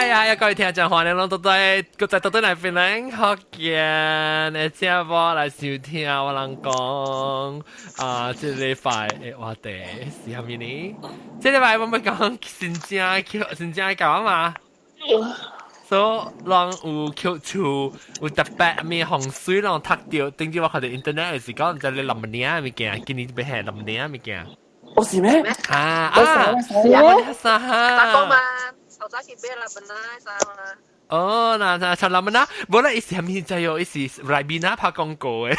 呀呀！各位聽眾歡迎攏倒對，閣再倒轉來分享福建的節目來收聽我人講啊，這禮拜的話題是啥物呢？這禮拜我們講新正新正講嘛，所以人有扣厝有特別咩風水，人讀著，頂次我看著 internet 是講，毋知你林領物件，今年欲下林領物件。哦，是咩？啊啊！啥？打工嘛，頭早去買啦，本來啥嘛。哦，那那插林啦，無啦，伊是啥物知喲？伊是 Ribena 拍廣告的。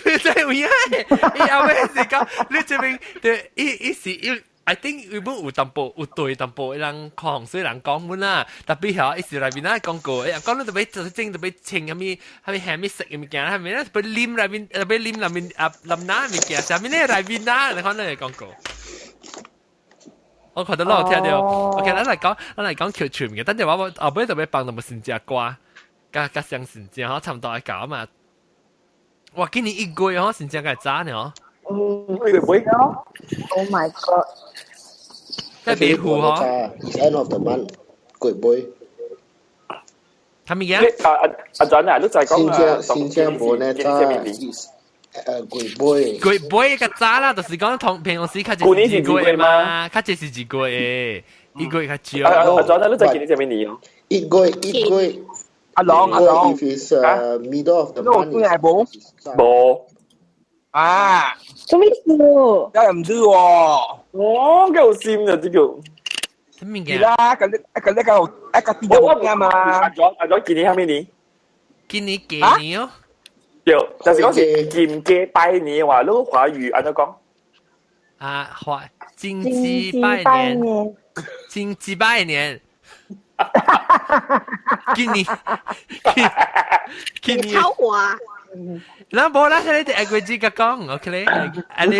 你知有影？伊後尾是講，你這邊對，伊伊是伊。I think 伊本有淡薄有對淡薄，伊人看風水人講本啦，特別吼，伊是 Ribena 廣告，伊講你特別就整特別穿啥物，啥物啥物色的物件，啥物咧特別啉內面，特別啉內面啊林拿物件，啥物咧 Ribena，你看那個廣告。我看到老聽著，OK，咱來講，咱來講扣厝物件，等陣我後尾特別放淡薄新正歌，佮佮相新正吼，差不多愛到嘛。哇，今年一月吼，新正該早呢吼。嗯，一月尾。 Oh my god！在別湖吼。 It's end of the month，月尾。係咪嘅？阿阿阿陣啊，你就係講新正新正無呢早，月尾。月尾較早啦，就是講同平常時較濟是一個月嘛，較濟是一個月，一個月較少。阿阿陣啊，你就今年啥物年哦？一月一月。阿龍阿龍。 If it's middle of the month，你有無？無。啊！做咩事？有人唔知喎。我夠心啊！這個。什麼嘅？啦，咁你咁你個一個電話嘛？阿咗阿咗，今年係咩年？今年幾年哦？對，就是講是金雞拜年話，你華語按怎講？啊，華金雞拜年，金雞拜年。今年，今年。超華。咱無啦，你哋下個節講，OK 咧？下禮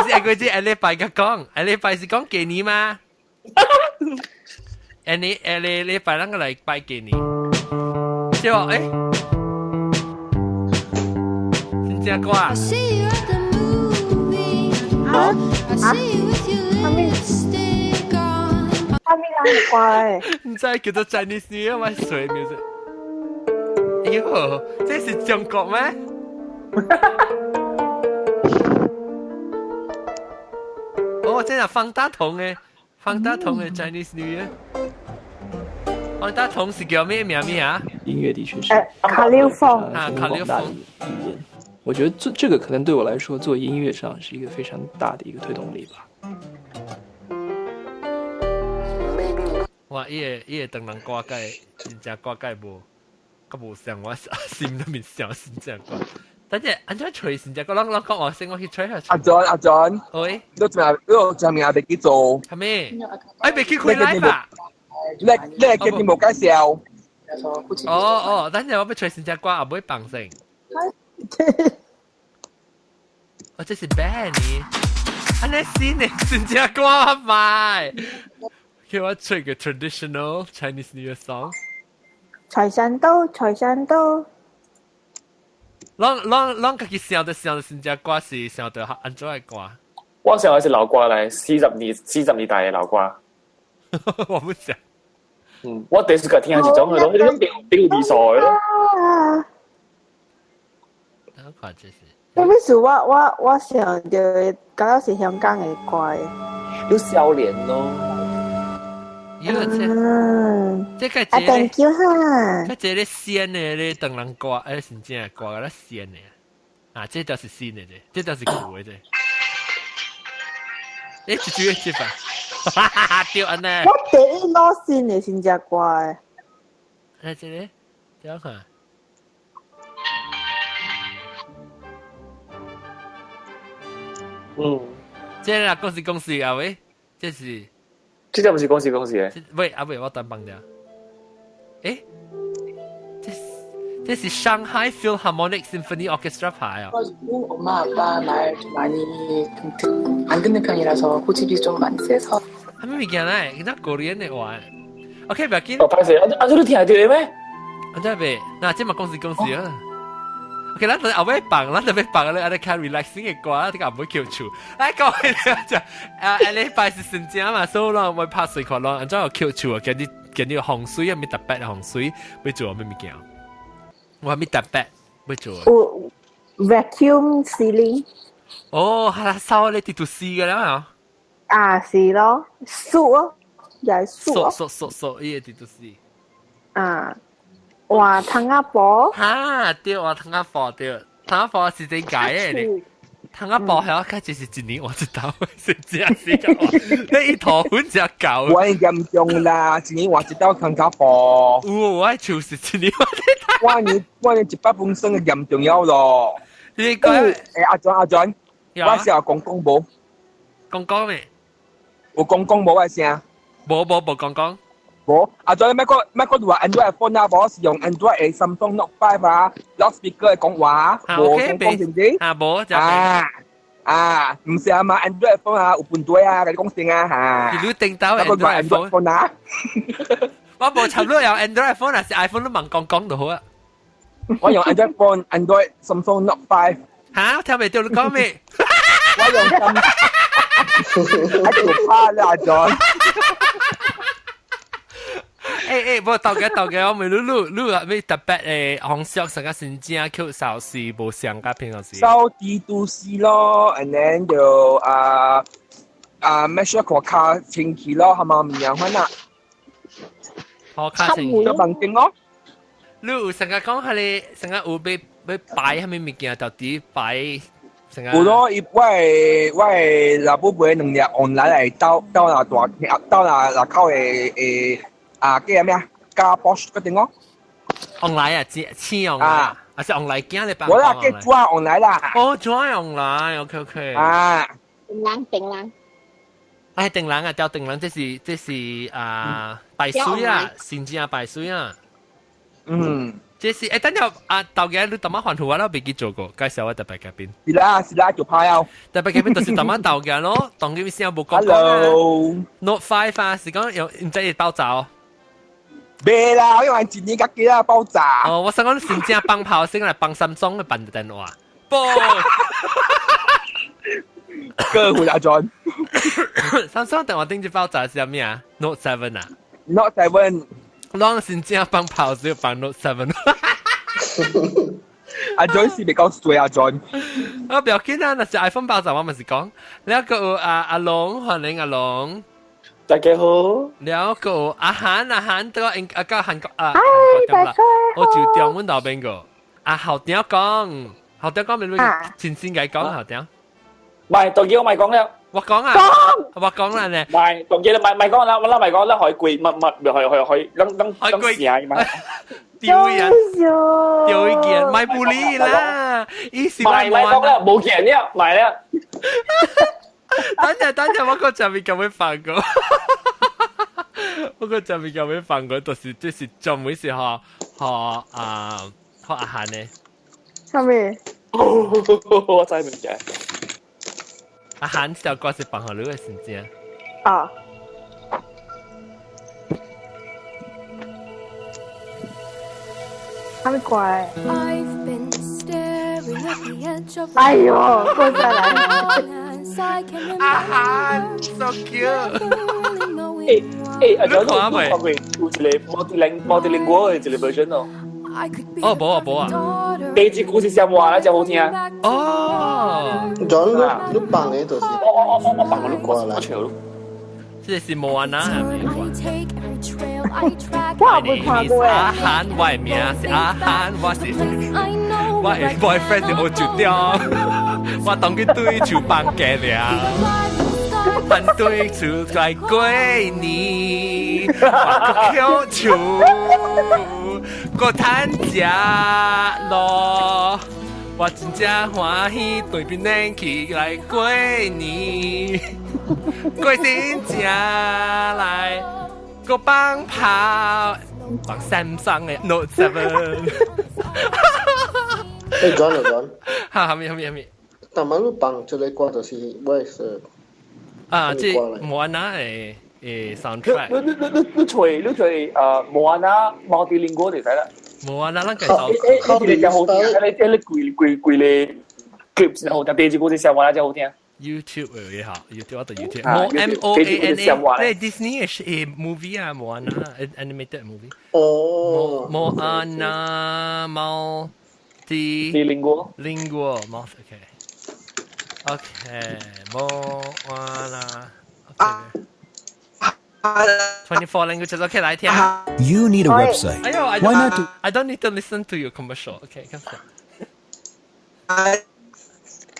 是下個節下禮拜甲講，下禮拜是講過年嗎？下年下禮禮拜咱個來拜過年，對無？欸，真正歌啊！啊啊！啥物？啥物人歌欸？毋知叫做 Chinese New Year 嘛？水 music。哎喲，這是中國咩？哦，這係方大同的，方大同的 Chinese New Year。方大同是叫咩名名啊？音樂的確是卡溜風啊，卡溜風語言。我覺得這這個可能對我來說，做音樂上是一個非常大的一個推動力吧。哇！伊個伊個唐人歌蓋真正歌蓋無。閣無像我心裏面想新正歌。等陣按怎揣新正歌？攏攏講我先，我去揣下。阿俊阿俊，喂，你仲你仲名袂記做？係咩？哎，袂去開 live 啊？你你係叫節目介紹？哦哦，等陣我欲揣新正歌，後尾放先。哦，這是 band 呢？按呢新的新正歌賣。叫我揣個 traditional Chinese New Year song。財神到，財神到。攏攏攏家己想著想著新正歌是想著按怎的歌？我想的是老歌來，四十年代的老歌。我不想。嗯，我第一次聽是種，佢講你邊邊有味素的咯。我看這是。什麼事？我我我想著，敢若是香港的歌。你少年咯。這個啊，thank you 哈。這個鮮的咧，唐人歌，哎，是真正歌，咧鮮的。啊，這就是新的這，這就是舊的這。欸，一句一句吧。哈哈哈，對按呢。我第一攞新的新只歌的。來這個，這樣看。嗯，這個公司公司啊喂，這是。這個毋是公司公司的。喂，阿喂，我等放掉。欸，這是這是上海 Philharmonic Symphony Orchestra 牌啊。 엄마 아빠 말 좀 많이 좀 안 듣는 편이라서 고집이 좀 많이 세서. 啥物物件來？那國語的話。OK，不要緊。哦，歹勢，啊，啊，這你聽得著的咩？啊，這袂，那這嘛公司公司啊。OK，咱就後尾放，咱就欲放咧，按呢較 relaxing 的歌，這個唔會叫厝。來講就啊，下禮拜是新正嘛，所以咱會拍水看，咱按怎有叫厝啊？今日今日風水啊，咩特別的風水欲做啥物物件？有啥物特別欲做？有 vacuum sealing。哦，哈啦，掃咧，直都死个啦。啊，是咯，掃咯，也係掃咯。掃掃掃，伊會直都死。啊，換窗仔布。哈，對，換窗仔布對，窗仔布是點解的呢？窗仔布係我開始是一年換一道，是真是個，你一頭粉只狗。我嚴重啦，一年換一道窗仔布。有，我的厝是一年換一道。我年100分算嘅嚴重了咯。你講，欸，阿 John 阿 John，我是有講講無？講講咩？有講講無我聲？無無無講講。無，阿 John 咩個咩個話 Android phone 啊，無是用 Android 的 Samsung Note 5啊，loudspeaker 講話，無講講知唔知？啊，無就啊啊，毋是啊嘛，Android phone 啊有問題啊，共你講聲啊嚇。你頂到 Android phone 啊？我無插你用 Android phone，還是 iPhone 你問講講就好啊。我用 Android phone，Android Samsung Note 5。嚇，聽袂著你講咩？我用咁，喺度怕啦，阿 John。欸欸，無豆家豆家，我問你，你你有咩特別的方式，成個新正去掃時無相佮平常時？掃地都是咯，and then 就啊啊，make sure 個跤清氣咯，係咪物樣款啊？好，跤清氣。做房間咯。你有成個講彼个，成個有欲欲擺啥物物件，到底擺成個？有咯，伊我的我的老母買兩粒旺來來鬥鬥若大鬥若若口的的啊叫啥物啊？加 Bosch 嗰種咯。旺來啊，請旺來啊，還是旺來囝咧幫？我啦，叫煮旺來啦。哦，煮旺來，OK OK。啊。定人定人。哎，定人啊，吊定人，這是啊，排水啊，新正排水啊。嗯。這是欸，等下啊，豆家你淡仔歡呼我都未記做過，介紹我特別嘉賓。是啦是啦，就拍啊。特別嘉賓就是淡仔豆家咯，當今聲無講講 Hello。 Note 5啊，是講用毋知會爆炸哦。袂啦，我用一年較幾啊爆炸。哦，我想講新正放炮聲來幫三松的辦電話。爆。過分阿 John。三松電話頂一爆炸是啥物啊？Note 7啊。 Note 7。攏新正放炮只有放 Note 7。阿 John 是比較衰阿 John。啊，不要緊啊，若是 iPhone 爆炸，我嘛是講。了個阿阿龍，歡迎阿龍。大家好。了個阿韓阿韓，這個應啊個韓國啊，大家好。我就中阮頭邊個。啊，校長講，校長講，咪親身共講校長。唔係，當機我咪講了。我講啊，我講啦呢。唔係，當機你咪咪講啦，我啦咪講啦，海龜乜乜，去去去，啷啷啷聲嘛。丟人，丟一件，咪不理啦，伊是咪咪講啦，冇見了，買了。等陣等陣，我個上面咁樣放過，我個上面咁樣放過，就是這是專門是予予啊予阿韓的。啥物？我真係唔記。阿韓這條歌是放予你的先正。啊。啥物歌？哎喲，過再來。阿韓，so cute。欸欸，阿 John，你看過有一個 multilingual 的一個 version 哦？哦，無啊無啊。第一句是啥話咧？真好聽。哦。 John，你你放的就是。我我我我放我我我唱咯。這個是莫安娜係咪？我也沒看過。阿韓，我的名是阿韓，我是我的 boyfriend 是烏樹雕，我當佢對厝放假了，反對厝來過年，我個抾厝，閣趁食咯，我真正歡喜對檳榔去來過年，過新正來。閣放炮，放 Samsung 的 Note 7。欸，John 啊 John。哈，啥物啥物啥物？但係你放這個歌就是我是。啊，這莫安娜的的 soundtrack。你你你你你揣你揣莫安娜 multilingual 就使啦。無啊，咱咱繼續。誒，這個真好聽，這個規規規個 clip 好聽，第一個這聲話真好聽。 YouTube 有好，YouTube 我讀 YouTube。M O A N A，對 Disney 是 movie 啊，Moana animated movie。哦。 Moana multi。 Lingual。 Lingual multi，OK。OK， Moana。 24 languages. OK，來聽。 You need a website. 哎喲，I Why not don't, I don't need to listen to your commercial. OK，咁先。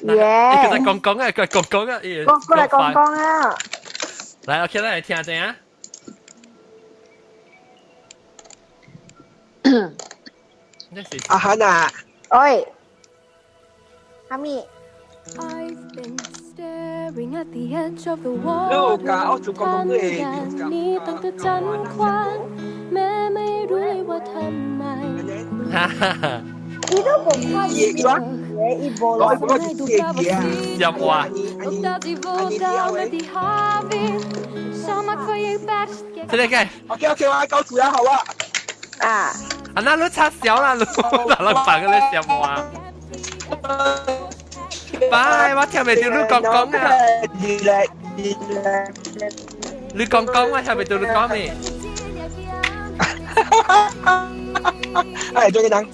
耶！佢在講講啊，佢講講啊，講過來講講啊！來，OK，來聽聽啊。阿漢啊！喂，阿咪。 I've been staring at the edge of the 你 water 教我做講講嘅 นี้ตั้งแต่จันทร์ควานแม้ไม่รู้เลยว่าทำไม 伊都無看伊伊無我我是自己啊，入話。這個嘅。 OK OK，我搞住啦，好啊。啊。啊，那你插小啦，你哪能扮個你笑話？拜，我聽袂到你講講啊！你講講，我聽袂到你講咩？哎，張先生。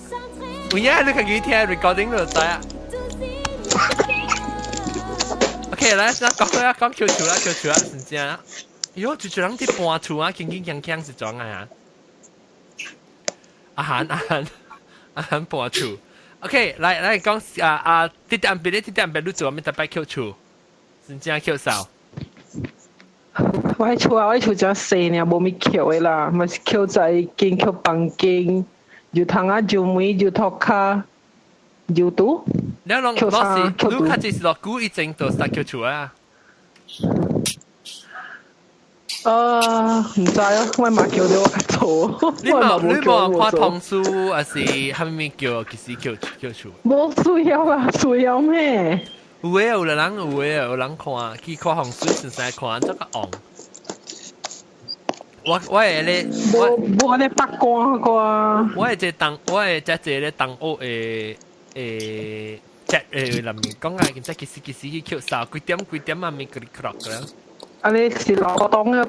有影你家己聽 recording 就知啊。OK，來，咱講啦，講 Q 厝啦，Q 厝啦，是正啦。喲，就就人佇搬厝啊，鏗鏗鏘鏘是怎啊？阿韓阿韓阿韓搬厝。OK，來來講啊啊，啲點別咧，啲點別你做咩特別 Q 厝？是正 Q 數。我厝啊，我厝真細爾，無物捡的啦，嘛是捡在間捡房間，就窗仔、就門、就塗跤、就廚。你攏攏是，你較濟是落久以前就實捡厝啊？啊，毋知啊，我嘛叫著我較錯。你無你無看通書，還是蝦米物叫其實叫叫厝？無需要啊，需要咩？有誒，有人有誒，有人看，去看風水先生看，這個旺。我我會咧，無無咧八卦啩。我會這當，我會這這咧當學的的這誒內面講啊，這其實其實去捡三幾點幾點啊，咪佢哋啦。啊！你是老東啊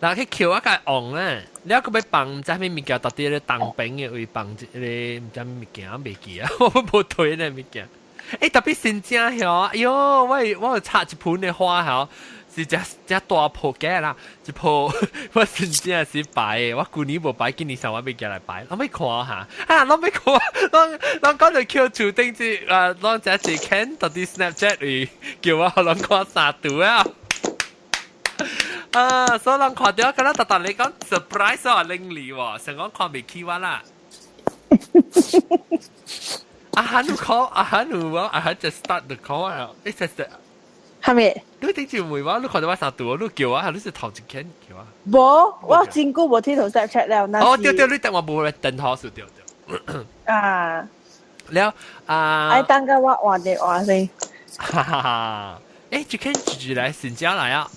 啩？嗱，去捡啊個旺咧，你還閣欲放毋知啥物物件，到底咧當兵的位放一個毋知啥物件，袂記啊，我無推咧物件。欸，特別新正曉，哎喲，我我有插一盆的花曉，是只只大棵嘅啦，一棵我真正是擺的，我舊年無擺，今年上我欲寄來擺，攏欲看下，啊，攏欲看，攏攏講著抾厝頂子啊，攏只一 can 到底 Snapchat 裡叫我攏看三圖啊。啊，所以人看著，敢若逐逐你講 surprise 啊，靈你喎，想講看袂起我啦。阿韓有 call，阿韓有我，阿韓就 start the call 啊，你實實。係咪？你頂住問我，你看到我三圖，你叫我，你是頭一間叫我。無，我真久無睇到 Snapchat 了。哦，對對，你等我無來等好數對對。啊。了啊。愛等甲我換電話先。哈哈哈！欸，這間住住來新家來啊。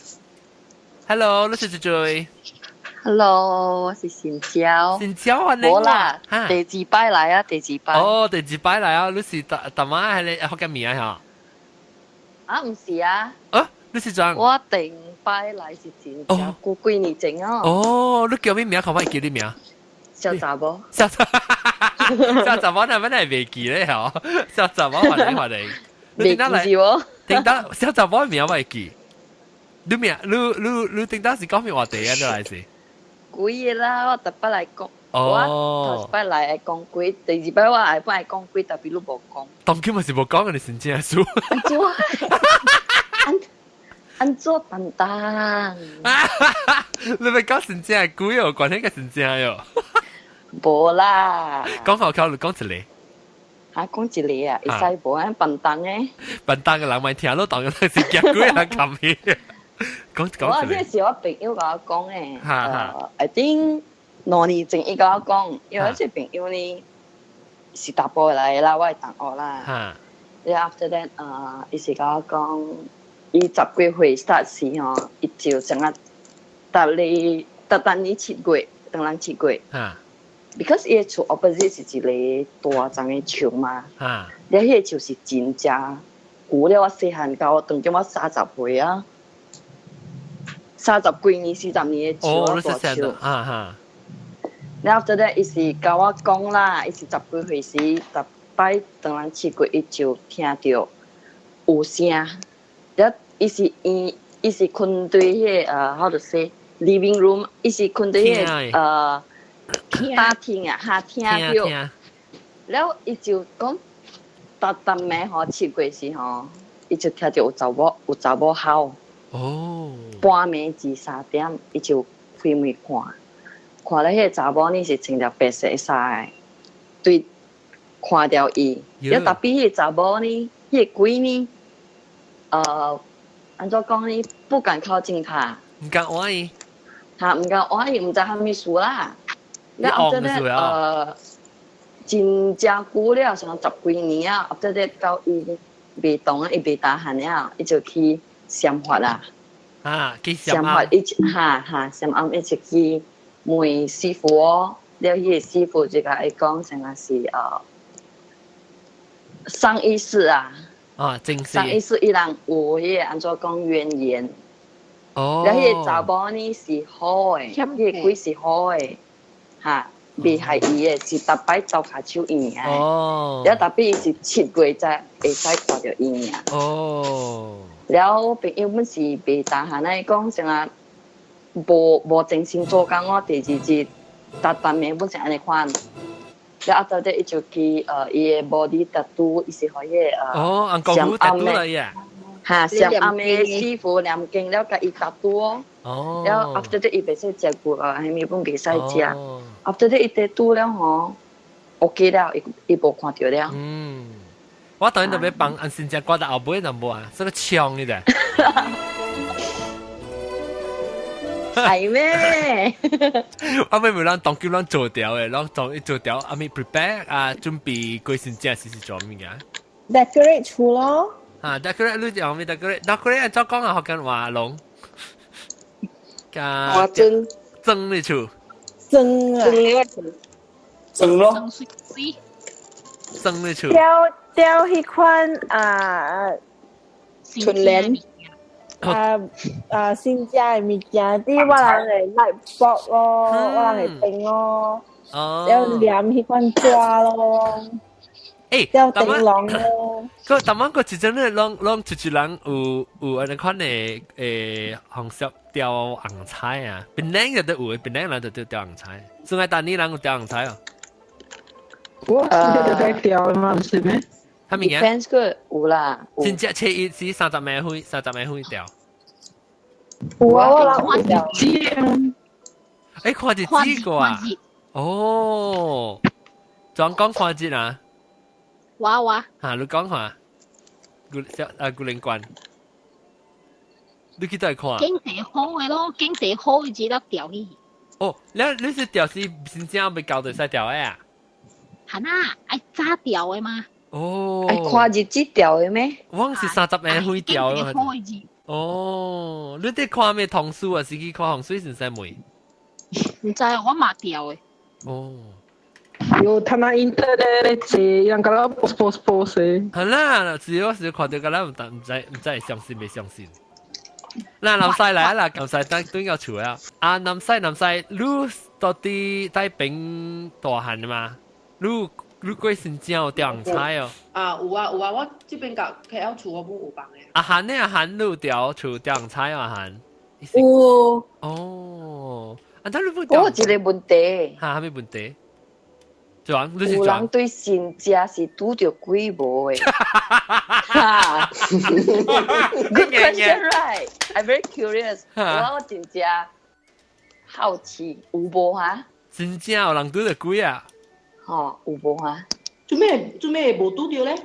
Hello，你是住住。 Hello，我是新椒。新椒啊，無啦，第二擺來啊，第二擺。哦，第二擺來啊，你是大大媽還是福建名啊？啊，毋是啊。啊，你是怎？我頂擺來是真正久幾年前哦。哦，你叫咩名？可唔可以叫你名？小查某。小查小查某，那本來袂記咧吼。小查某，歡迎歡迎。你頂來？頂到小查某名我會記。你名，你你你頂到是講咩話題啊？你來是？幾個啦，我特擺來講。我頭一擺來會講幾，第二擺我會本來講幾，特別你無講。當今嘛是無講，你真正輸。安怎？安安怎笨蛋？你咪講真正鬼哦，關係個真正喲。無啦。講好巧，你講一個。啊，講一個啊，會使無按笨蛋的。笨蛋的人咪聽咯，當然是驚鬼人冚去。講講我這是我朋友共我講的。I think 2年前伊共我講，因為這朋友呢是大埔來的啦，我的同學啦。了 after that，伊是共我講，伊十幾歲 start 時吼，伊就成日逐日逐逐年7月，當人7月。，because 伊厝 opposite 是一個大叢的樹嘛。了彼個樹是真正久了，我細漢到當中我30歲啊，30幾年、40年的樹啊，大樹。了後咧，伊是共我講啦，伊是十幾歲時，逐擺當人試過，伊就聽著有聲。了，伊是睏佇彼個how to say living room，伊是睏佇彼個大廳啊，哈聽著。了，伊就講，逐逐暝吼7月時吼，伊就聽著有查某吼。半暝二三點，伊就開門看，看到彼個查某呢是穿著白色衫的，對，看著伊。了特別彼個查某呢，彼個鬼呢，按怎講呢？不敢靠近他。毋敢倚伊。哈，毋敢倚伊，毋知啥物事啦。了後咧，真正久了，上十幾年啊，後咧到伊袂動啊，伊袂 tahan 了，伊就去禪法啦。啊，去禪法，伊哈哈禪庵一直去問師傅哦，了彼個師傅就共伊講，啥物是上一世啊。啊，正是。上一世伊人有彼個按怎講淵源。了彼個查某呢是好的，彼個鬼是好的，哈，袂害伊的，是逐擺走跤手伊爾。了特別伊是7月才會使看著伊爾。了朋友們是袂 tahan 來講，啥無精神做工哦，第二日逐逐暝本是按呢款。了後頭伊就去伊的 body tattoo，伊是予彼個哦，按功夫 tattoo 來呀。哈，禪庵的師傅念經了，共伊 tattoo 哦。了 after that 伊袂使食骨啊，彼物本袂使食。after that 伊 tattoo 了吼，OK 了，伊無看著了。嗯，我當然特別幫按新加掛到後尾就無啊，這個槍你的。係咩？後尾咪咱當叫咱做掉的，咱當一做掉，後尾 prepare 啊，準備過新正是做物件。 decorate 厝咯。啊，decorate 你用咩 decorate？decorate 按怎講啊？福建話攏。我裝裝你厝。裝啊。裝咯。裝你厝。雕雕彼款啊，春聯。啊啊！新家的物件，佇我人的 light bulb 咯，我人的燈咯，了黏彼款紙咯，欸，了燈籠咯。個逐晚個一陣咧，攏一一人有按呢款的紅色雕紅彩啊，檳榔就都有的，檳榔人就都雕紅彩。算愛當年人有雕紅彩哦。我是在雕嘛，是咩？啥物件？ Depends 個有啦。真正初一是30暝歲，30暝歲雕。有啊，我人有雕。欸，看日子個啊？哦，怎講看日啊？我我。嚇，你講看，古小啊古靈關，你去倒看？經濟好的咯，經濟好的日得釣去。哦，你是釣是真正欲交就使釣的啊？係啊，愛早釣的嘛。哦。愛看日子釣的咩？我是30暝歲釣的。好的日。哦，你佇看咩唐書啊？是去看風水先生問？毋知，我嘛釣的。哦。有他那 internet 咧坐，人家咧 post post post 的。係啦，只要是看到個咱毋知會相信袂相信。嗱，南西來啦，南西等等到厝啊。啊，南西南西，你到底在邊大漢嘛？你過新正有釣紅彩哦？啊，有啊有啊，我這邊甲 KL 厝我本有放的。阿韓呢？阿韓你有釣厝釣紅彩哦？阿韓。有。哦，啊，但你不我有一個問題。哈，啥物問題？有人對新正是拄著鬼無的？哈，Good question, right? I'm very curious. 我真正好奇，有無哈？真正有人拄著鬼啊？吼，有無哈？做咩無拄著咧？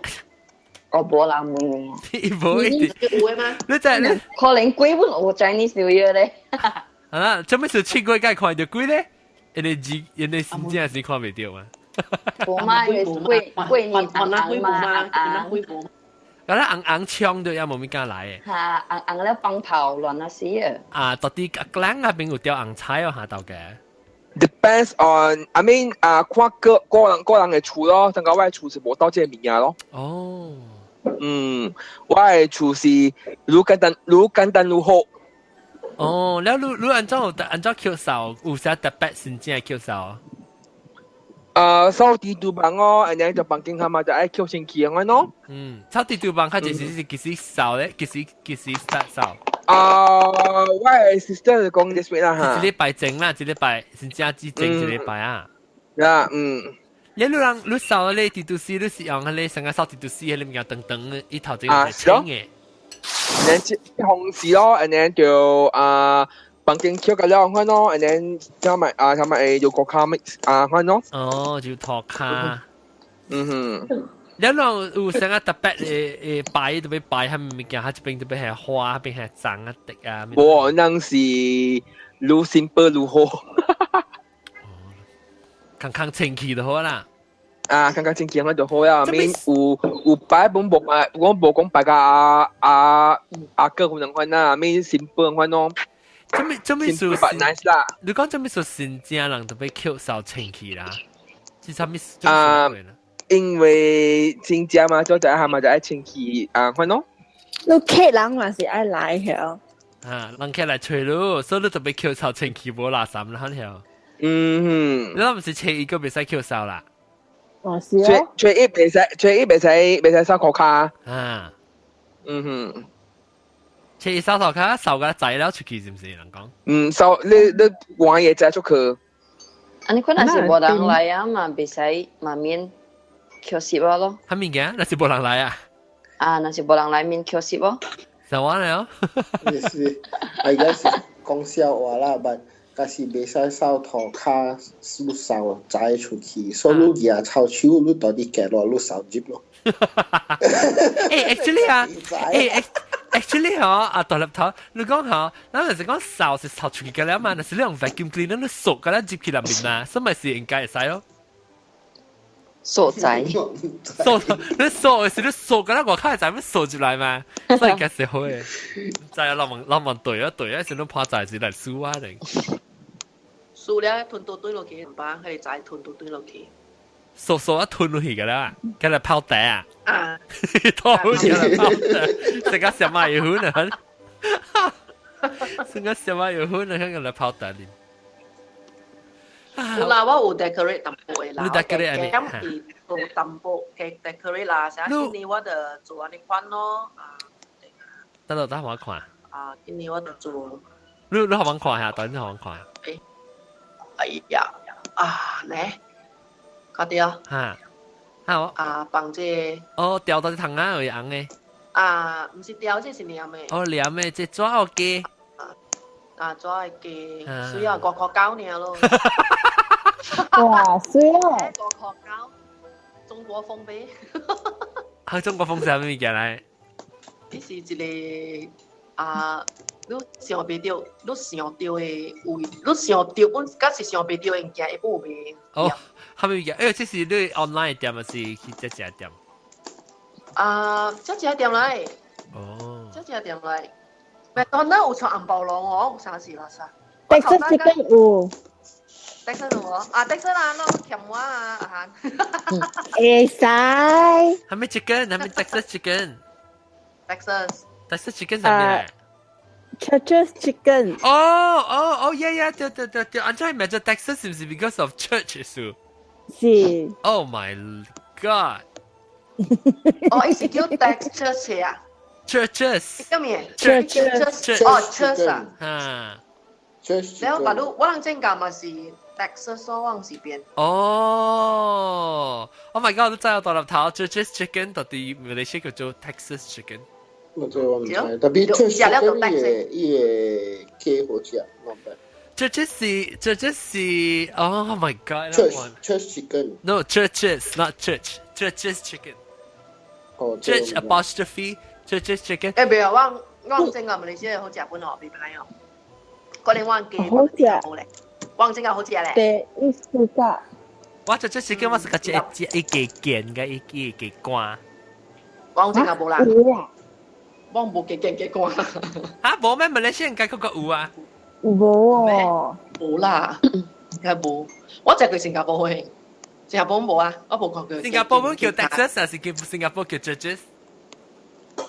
我無人問你。無一定。有的嗎？你知你可能鬼本有 Chinese New Year 咧。啊，做咩事7月該看著鬼咧？因為字，因為真正是看袂著嘛。無嘛，因為過過年紅紅嘛，紅紅。咁咧紅紅槍都也無物件來的。哈，紅紅咧放炮亂啊死啊！啊，到底阿蘭那邊有釣紅彩哦，下晝嘅。Depends on, I mean 啊，看個個人個人嘅厝咯，等下我嘅厝是無到這個物件咯。哦。嗯，我嘅厝是愈簡單愈簡單愈好。哦，了你按怎按怎抾掃？有啥特別先正抾掃？啊，掃地廚房哦，and then 就房間下嘛就愛抾清氣咁樣咯。嗯，掃地廚房較就是是幾時掃咧？幾時幾時 start 掃？啊，我嘅 sister 就講 this week 啦嚇。一禮拜前啦，一禮拜先正之前一禮拜啊。呀，嗯。你人你掃咧地都是你是用迄個成個掃地都是迄個物件長長一頭前係清嘅。然後紅事咯，and then 就啊房間抾個了款咯，and then 加埋啊，同埋會有個卡 mix 啊款咯。哦，就塗跤。嗯哼。你人有啥個特別誒誒擺特別擺彼物件，彼這邊特別係花，彼邊係長啊滴啊。無，人是愈 simple 愈好。康康清氣就好啦。啊，較較清氣就好啦。免有有擺本無擺，我無講擺個阿阿阿哥可能款啦，免 simple 款咯。做咩做咩事？nice 啦。你講做咩事新正人特別抾掃清氣啦？是啥物？啊，因為新正嘛，做在下嘛就愛清氣啊款咯。你客人嘛是愛來曉。啊，人客來揣你，所以你特別抾掃清氣無垃圾啦，曉。嗯，你諗唔是初一個袂使抾掃啦？哦，是哦。初一袂使，初一袂使袂使掃塗跤。啊，嗯哼。初一掃塗跤，掃個仔了出去是毋是？人講。嗯，掃你你換嘢仔出去。啊，你可能是無人來啊嘛，袂使嘛免抾拾咯。啥物件？那是無人來啊？啊，若是無人來免抾拾咯。什麼了？也是，I guess 講笑話啦，but 假是袂使掃塗跤，你掃載出去，所以你舉臭手，你到底隔落你掃入咯。誒，actually 啊，誒，actually 嗬，啊，大粒頭，你講嗬，咱就是講掃是掃出去個了嘛，若是你用 vacuum cleaner 你掃個了入去內面嘛，所以咪是應該會使咯。掃仔，掃你掃的是你掃個了外口會知欲掃入來嘛，所以應該是好的。知啊，老問老問對啊對啊，是你破在是來輸啊定。輸了吞到堆落去，唔把佢哋仔吞到堆落去。掃掃啊吞落去個啦，跟來泡茶啊。啊！吐起來泡茶，這個小馬有粉啊！這個小馬有粉啊，跟來泡茶哩。有啦，我有 decorate 淡薄的啦，你 decorate 減是做淡薄嘅 decorate 啦，啥今年我就做按呢款咯，啊。得啦，得我看。啊，今年我就做。你你好揾看下，等你好揾看。誒，哎呀，啊，呢，看到。哈，好。啊，放這。哦，吊到隻糖啊，有紅的。啊，毋是吊，這是黏的。哦，黏的，這紙的雞。啊，紙的雞，水啊，5塊9爾咯。哇，水啊！5塊9，中國風唄。啊，中國風是啥物物件來？這是一個啊，你想袂著，你想著的位，你想著，阮敢是想袂著的物件，會有賣。哦，啥物物件？欸，這是你 online 店，還是去這隻店？啊，這隻店來。哦。這隻店來。麥當勞有出紅包龍哦，有啥事啦啥？ Texas chicken 有。 Texas 有啊，Texas 啊，那欠我啊，阿韓。會使。啥物 chicken？啥物 Texas chicken？ Texas。 Texas chicken 啥物來？Church's chicken。哦哦哦，yeah yeah，對對對對，按怎名做 Texas 是毋是 because of church 數？是。 Oh my god！哦，伊是叫 Texas 啊。 Churches。叫咩？Churches。哦，church 啊。啊。然後，但你我人正講嘛是 Texas，我是變。哦，Oh my god！你知我大粒頭 Church's chicken 到底馬來西亞叫做 Texas chicken？我這我毋知，特別 Church chicken 伊個伊個雞好食，not bad。 Churches 是 Churches 是，Oh my god！ Church chicken。 No, churches, not church. Church's chicken. 哦 Church apostrophe Church's chicken。誒，袂啊，我我正講馬來西亞好食本哦，袂歹哦。可能我記好食。我正講好食咧。對，伊是個。我 Church's chicken 我是個一一一個健嘅一一個肝。我正講無啦。有啊。我無加健加肝。嚇，無咩？馬來西亞應該閣有啊。無哦。無啦。應該無。我食過新加坡的，新加坡無啊，我無看過。新加坡本叫 Texas 還是叫新加坡叫 Judges？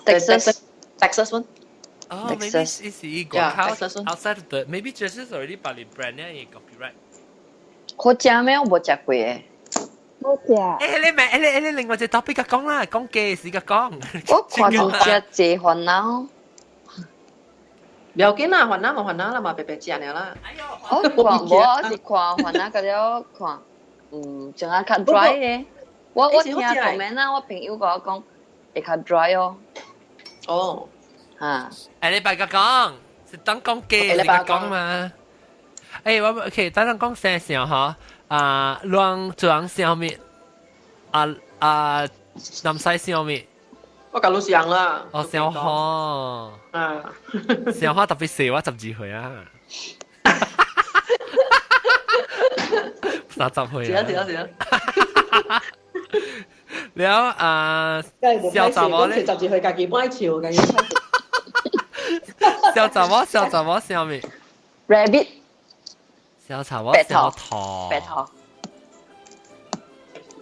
Texas Texas 本。哦，maybe 是一個 outside of the maybe Judges already 把你 brand 呢 copyright。好食咩？我無食過誒。冇食。欸，你咪，你另外一個 topic 講啦，講嘅時個講。我看到食濟番仔。不要緊啦，番仔嘛番仔啦嘛，白白食爾啦。我看無，我是看番仔，個了看，種仔較 dry 的。我聽 comment 啊，我朋友共我講會較 dry 哦。哦。嚇。欸，你白個講，是當講嘅，你講嘛？欸，我 OK，等陣講生肖嗬，啊，亂做人啥物？啊啊，南西啥物？我甲你想啦。哦，小花。啊。小花特別細，我12歲啊。30歲。是啊是啊是啊。了啊，小查某咧。12歲家己愛笑，家己愛笑。小查某，小查某啥物？Rabbit。小查某小兔。白兔。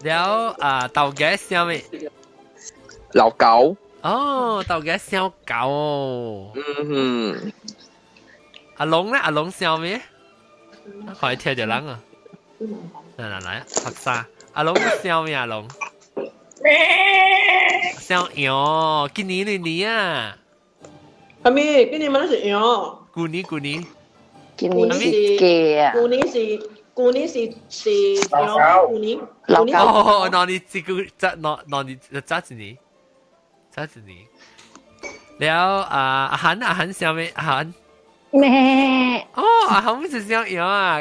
了啊，豆芽啥物？老狗。哦，豆芽小狗。嗯哼。阿龍咧，阿龍笑咩？可以聽到人啊！來來來，學啥？阿龍笑咩？阿龍？笑羊，今年年年啊！阿咪，今年乜是羊？舊年舊年。今年是雞啊！舊年是羊，舊年老狗。哦，那你這個早那你早一年，早一年。了啊，阿韓阿韓笑咩？阿韓。咩？哦，阿韓是笑羊啊！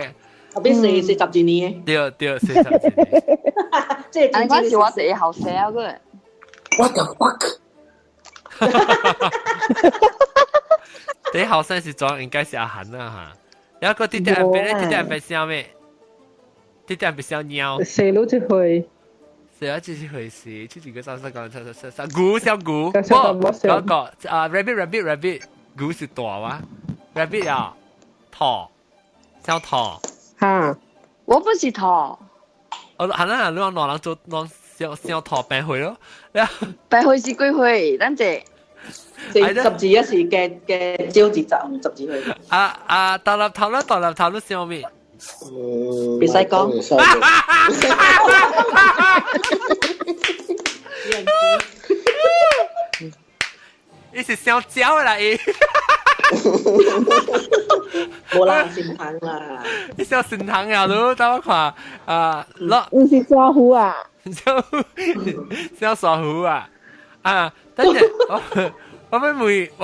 後邊是12年。對對，是12年。這係我是我第一後生個。 What the fuck？第一後生是裝應該是阿韓啦嚇。然後個弟弟阿伯咧，弟弟阿伯笑咩？弟弟阿伯笑貓。細佬一歲。細佬一歲時，七二個三三九七七七三，牛小牛。嗰個啊，rabbit rabbit rabbit，牛是大哇，rabbit 啊，兔，小兔。嚇！我不是兔。哦，係啦，你話兩人做兩小小兔病歲咯。病歲是幾歲？等陣。 12一是嘅嘅招12歲。啊啊！大粒頭啦，大粒頭都笑咩？別使講。伊是笑蕉啦伊。無啦，善堂啦。你笑善堂啊？你等我看啊，落。唔是沙虎啊？笑沙虎啊？啊，等陣。我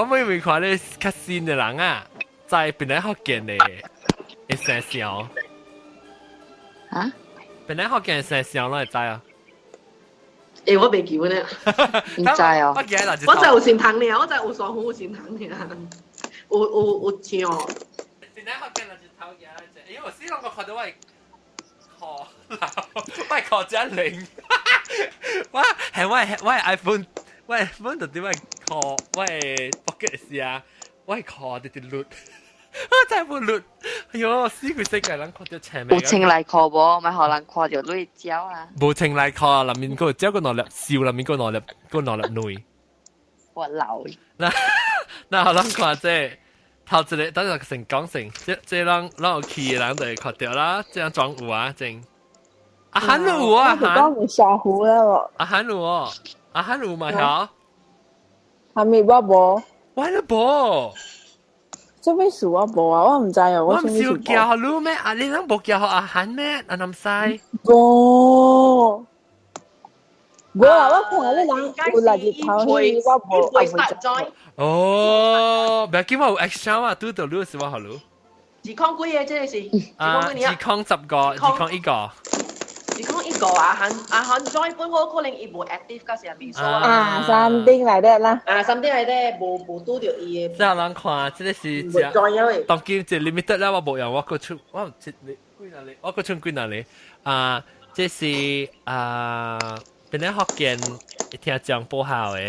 每每看咧較新的人啊，在本來福建的會生肖。啊？本來福建生肖，攏會知啊？欸，我袂記得咧。唔知哦。我記得我知有善堂爾，我知有沙虎有善堂爾，有唱。本來福建就是頭家，因為我先我看到我靠，我靠真靈，我係我係 iPhone。我 iPhone 就點解 call 我 pocket 時啊，我 call 直直錄，我真係冇錄。哎喲，死鬼世界人看到前面。有穿內褲無？咪予人看著你鳥啊！無穿內褲啊，內面個只個兩粒笑，內面個兩粒個兩粒內。我老。那那予人看這頭一個，等陣先講先，這人咱有去的人就會看到啦，這樣裝有啊，真。阿韓有啊，韓。講沙虎啦喎。阿韓有哦。阿韓有嘛曉？係咪我無？我都無。做咩事我無啊？我毋知哦。我毋是有叫予你咩？啊，你攏無叫予阿韓咩？阿南西。無。無啊！我看你人有六日頭去，我無。會實在。哦，不要緊，我有 extra 啊，拄到你是我予你。二空幾個？這個是啊，2015個，201個。201個啊，韓啊韓 join 本我可能伊無 active，甲是未數啊。啊，something like that 啦。啊，something like that，無拄著伊的。這人看，這個是當今這 limited 啦，我無用，我閣出，我這幾若個，我閣出幾若個。啊，這是啊，本來福建聽講不好的，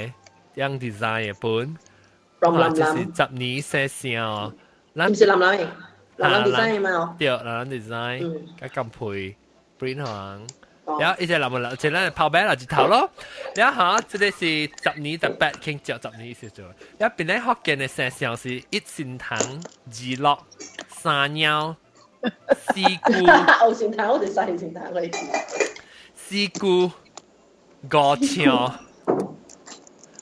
樣 design 的本，啊，這是10年生肖。毋是男男的。人 design 嘛哦。對，人 design，佮咁配 print 行。然後一隻人咪，一個跑白啦，一頭咯。然後這個是10年18傾照10年是做。然後本來福建的生肖是一心堂、二樂、三鳥、四姑。牛心堂，我就三心堂嗰啲。四姑、五象、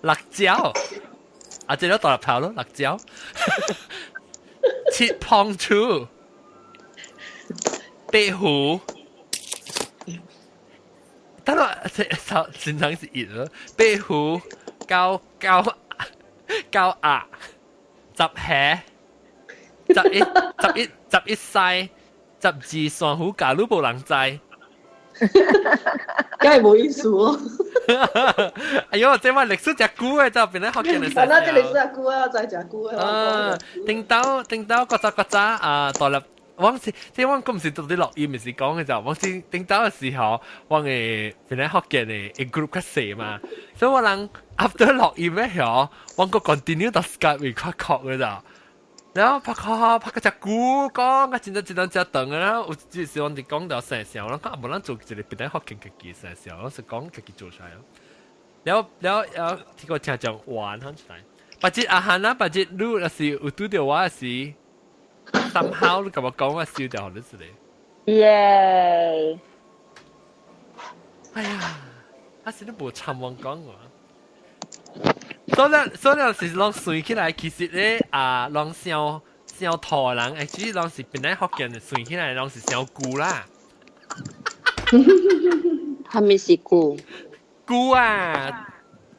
六蕉，啊，這個大粒頭咯，六蕉。七胖鼠、八虎。等我，這正常是一咯。八虎、九九九鴨、十蝦、十一十一十一西、十二珊瑚假如無人知，梗係冇意思哦。哎呦，這我歷史真久的，就變咧福建的。啊，這歷史真久啊，我知真久啊。啊，頂到頂到，古早古早啊，大粒。我是即我唔是到底錄音，唔是講嘅就，我是頂到嘅時候，我嘅本來福建的 group 較細嘛，所以我人 after 錄音嘅時候，我個 continue 到 Skype 會較確嘅就，然後拍拍拍個隻久講，個真真真真長嘅啦，有時時我哋講到生肖，我講無咱做一個本來福建家己生肖，我是講家己做出來咯。然後然後然後這個聽講玩出來，別日阿漢啊，別日你若是有拄著我時。somehow 你共我講，我笑掉你是咧。耶！哎呀，啊是你無參我講我。所以所以是攏算起來，其實咧啊，攏傷傷土人，欸，其實攏是本來福建算起來，攏是傷舊啦。啥物是舊？舊啊，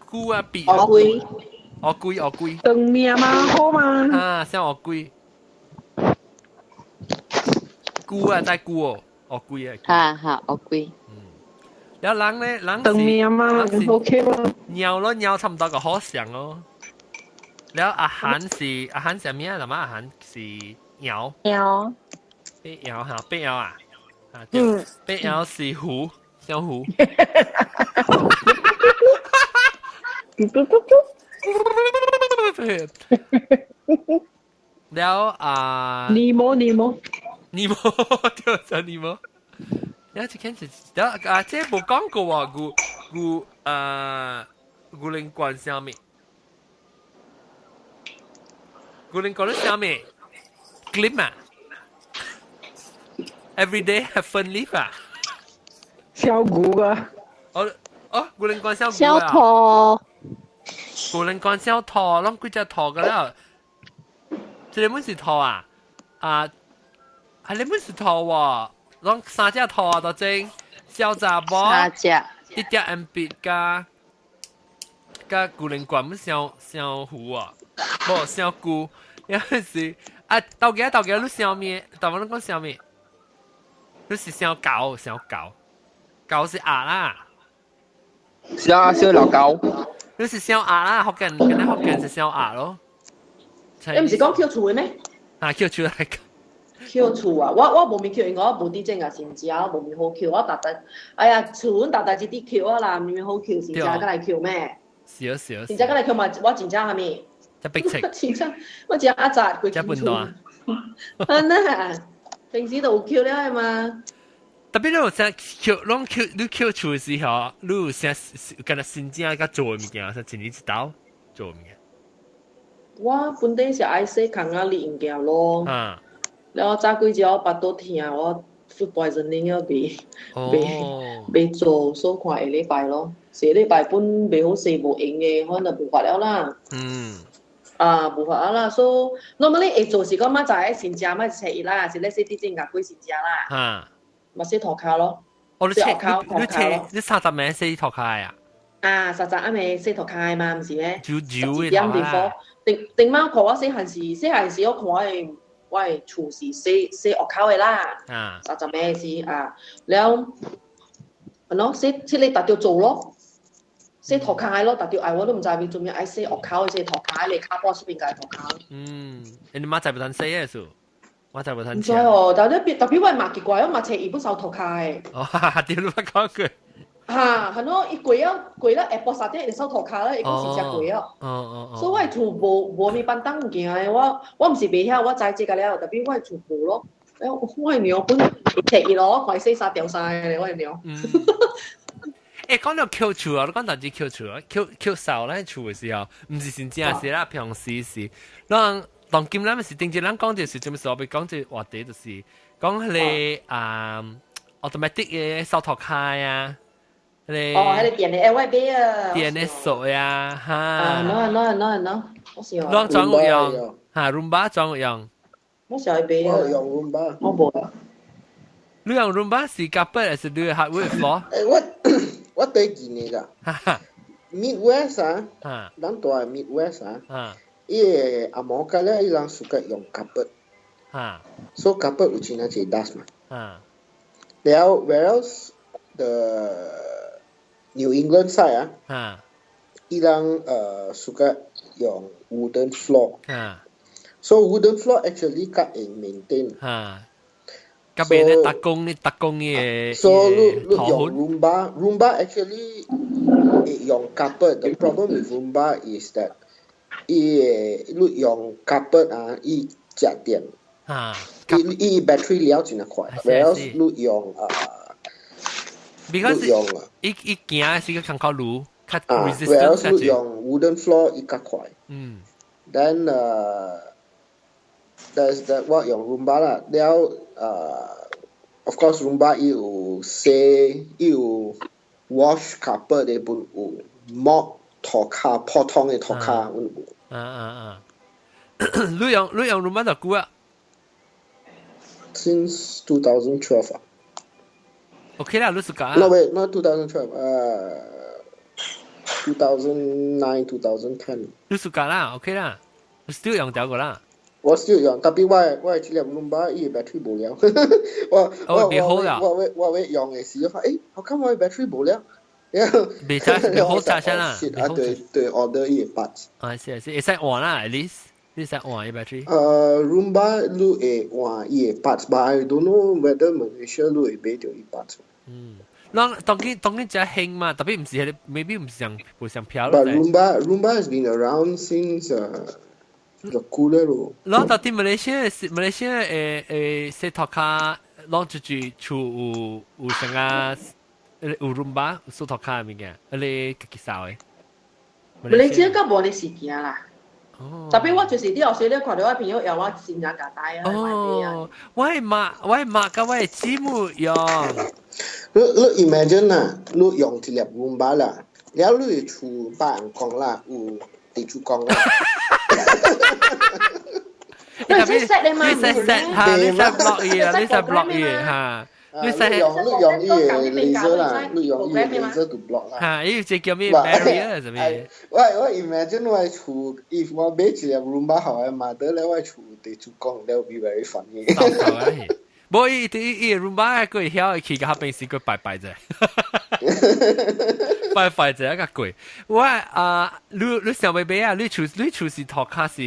舊啊，比烏龜，烏龜，烏龜。長命嘛，好嘛。啊，像烏龜。龜啊，在龜哦，烏龜啊。哈哈，烏龜。嗯。然後人咧，人長命嘛，OK 嘛。鳥咯，鳥差唔多個好像哦。然後阿韓是阿韓是咩啊？阿韓是鳥。鳥。八爻哈，八爻啊。啊，對。八爻是虎，小虎。แล้ว啊。你冇你冇。你冇對就你冇。有一件事，啊，這無講過喎，牛牛啊，牛靈冠啥物？牛靈冠啥物？Glim 啊！Every day have fun live 啊！小牛啊！哦哦，牛靈冠小牛小啊！兔。牛靈冠小兔，攏幾隻兔㗎了？這個本是兔啊！啊！啊！你本是兔喎，攏三隻兔啊，都真小雜某，三隻，一隻 M B 加加古靈冠，本小小虎啊，無小龜，有陣時啊，豆家豆家，你小咩？大王你講小咩？你是小狗，小狗，狗是鴨啦，小小老狗，你是小鴨啦，福建，跟你福建是小鴨咯。你唔是講叫厝的咩？啊，叫厝來。抾厝啊！我無物抾，因為我無佇正啊，先食，我無物好抾。我逐逐，哎呀，厝阮逐逐一直抾啊啦，毋好抾，先食才來抾咩？是啊是啊。先食才來抾嘛，我真正啥物？只逼情。真正我真阿雜規間厝。啊那，平時都有抾了的嘛。特別你有啥抾，攏抾，你抾厝的時候，你有啥敢若新正佮做的物件，啥一年一道做的物件？我本底是愛洗空仔哩物件咯。啊。了早幾日我腹肚疼，我 food poisoning 了袂袂袂做，所以看下禮拜咯。下禮拜本袂好勢無閒的，反正無法了啦。嗯。啊，無法啊啦，所以 normally 會做是講明仔載先食，莫星期一啦，是咧洗啲正牛幾先食啦。啊。嘛洗塗跤咯。哦，你切你切你30暝洗塗跤啊？啊，30暗暝洗塗跤嘛，毋是咩？就就10點 before，頂頂擺看我細漢時，細漢時我看我的。我的厝是洗洗屋口的啦，30暝時啊，了，喏洗這個逐著做咯，洗塗跤的咯，逐著愛我都毋知伊做咩愛洗屋口的洗塗跤的，跤布出邊家塗跤。嗯，你媽仔無通洗的數，我仔無通。毋知哦，但係特別我嘛奇怪，我嘛揣伊本掃塗跤的。哦，哈哈，對，你捌講過。嚇，係咯，伊過了過了下晡3點會掃塗跤咧，伊講是食過了。哦哦哦。所以我厝無無物板凳物件的，我我毋是袂曉，我知這個了，特別我厝無咯。我的娘本摕伊咯，我看伊洗衫掉衫的，我的娘。欸，講到抾厝啊，你講到這抾厝啊，抾抾掃咱厝的時候，毋是真正是啦，平時是，咱當今咱是頂一咱講就是啥物事，我欲講這個話題就是講彼個啊 automatic 的掃塗跤啊，彼個哦，彼個電的，欸，我買啊。電的掃呀，哈。啊，喏喏喏喏，我是攏怎有用？哈，Roomba 怎有用？我是愛買啊。我用 Roomba。我無啊。你用 Roomba 是 carpet 還是你 hardwood floor？欸，我我對見你咋？Midwest 啊，咱住 Midwest 啊，伊個紅毛仔咧，伊人 suka 用 carpet，所以 carpet 有真濟 dust 嘛。了，whereas the New England side 啊，伊人suka 用 wooden floor，所以 wooden floor actually 較會 maintain。較袂咧逐工逐工的。所以你你用 Roomba，Roomba actually 會用 carpet。The problem with Roomba is that 伊會你用 carpet 啊，伊食電。伊伊 battery 了真快。Whereas 你用啊， because 用伊伊行是個較較滷，較 resistant。Whereas 你用 wooden floor 伊較快。Then there's that 我用 Roomba 啦，了of course Roomba 伊有洗，伊有 wash carpet 的本有 mop 塗跤普通的塗跤阮有。啊啊啊！你用你用 Roomba 多久啊？Since 2012啊。 OK 啦，你是講。 No wait, not 2012. 2009, 2010。你是講啦，OK 啦，still 用掉個啦。我 still 用，特別我我這粒 Roomba 伊 battery 無了，我我我我我我用的時候，誒，我看我 battery 無了，未差未好揸先啦。啊對對，order 伊個 parts。啊是是，會使換啦，at least 你使換伊 battery。 Roomba 你會換伊個 parts，but I don't know whether Malaysia 你會買到伊 parts。嗯，咱當今當今真興嘛，特別毋是彼個，maybe 毋是上無上票。 But Roomba has been around since 就久了咯。咱到底馬來西亞馬來西亞誒誒洗塗跤，攏就是厝有有啥個有 Roomba 有掃塗跤的物件，彼個家己掃的。馬來西亞較無呢事件啦。特別我就是佇後時咧看到我朋友搖我新人共帶啊。哦，我的媽，我的媽佮我的姊妹用。你你 imagine 啊，你用一粒 Roomba 啦，了你厝別人講啦，有地主講啦。你 set 的嘛？你 set set 哈，你 set block 伊啊，你 set block 伊哈。你用你用伊個 laser 啦，你用伊個 laser to block 啦。哈，伊有一個叫咩 barrier 啥物？我我 imagine 我厝，if 我買一粒 Roomba 予我媽咧，我厝地主講，that will be very funny。無伊伊伊 Roomba 佢會曉去甲平時佢拜拜者，拜拜者較貴。我啊，你你想欲買啊？你厝你厝是塗跤是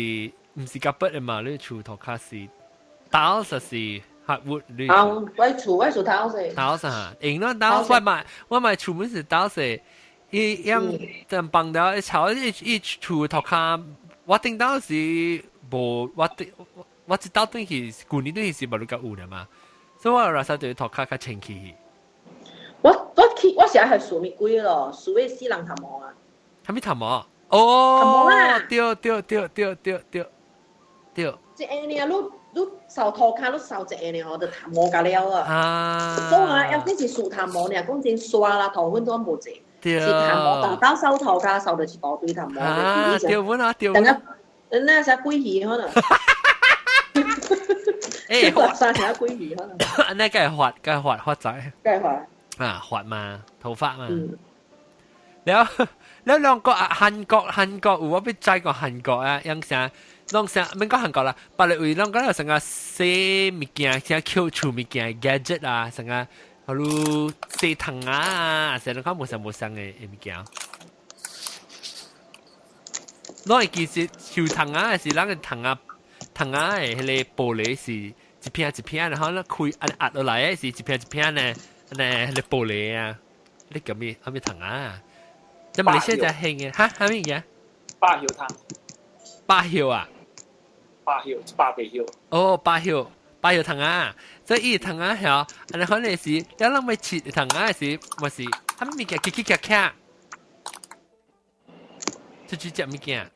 毋是 carpet 的嘛？你厝塗跤是 tiles 是 hardwood 你？啊，我厝我厝 tiles。 tiles 哈，用那 tiles 我買我買厝門是 tiles，伊樣陣放掉一炒一一厝塗跤，我頂到是無我頂我一到轉去舊年轉去是無你較有了嘛，所以我有時就塗跤較清氣。我我去我是愛係樹物鬼咯，樹的死人頭毛啊。啥物頭毛？哦，頭毛啊！對對對對對對對。一下爾，你你掃塗跤，你掃一下爾吼，就頭毛甲了啊。啊。所以啊，有啲是樹頭毛爾，講真刷啦，頭粉都無濟。對。是頭毛，大到掃塗跤，掃就是大堆頭毛。啊，對阮啊，對。等下，那啥鬼魚可能。欸，三條鬼魚可能。那該髮，該髮髮仔。該髮。啊，髮嘛，頭髮嘛。了了兩個啊，韓國韓國有我欲知過韓國啊，樣啥？攏啥？免講韓國啦，別個位攏講有啥個洗物件，啥抾厝物件 gadget 啊，啥個，比如洗窗啊，啥攏較無相無相的物件。攏會記是抾窗啊，是咱個窗啊，窗啊的彼個玻璃是一片一片，然後咧開按壓落來的是一片一片呢，呢彼個玻璃啊。你叫咩？啥物糖啊？這馬來西亞就興嘅，嚇啥物嘢？百葉湯。百葉啊？百葉，百個葉。哦，百葉，百葉糖啊！這伊糖啊，嚇，按呢可能是，一攏欲切糖啊時，嘛是，啥物物件，嘰嘰咔咔，出去食物件。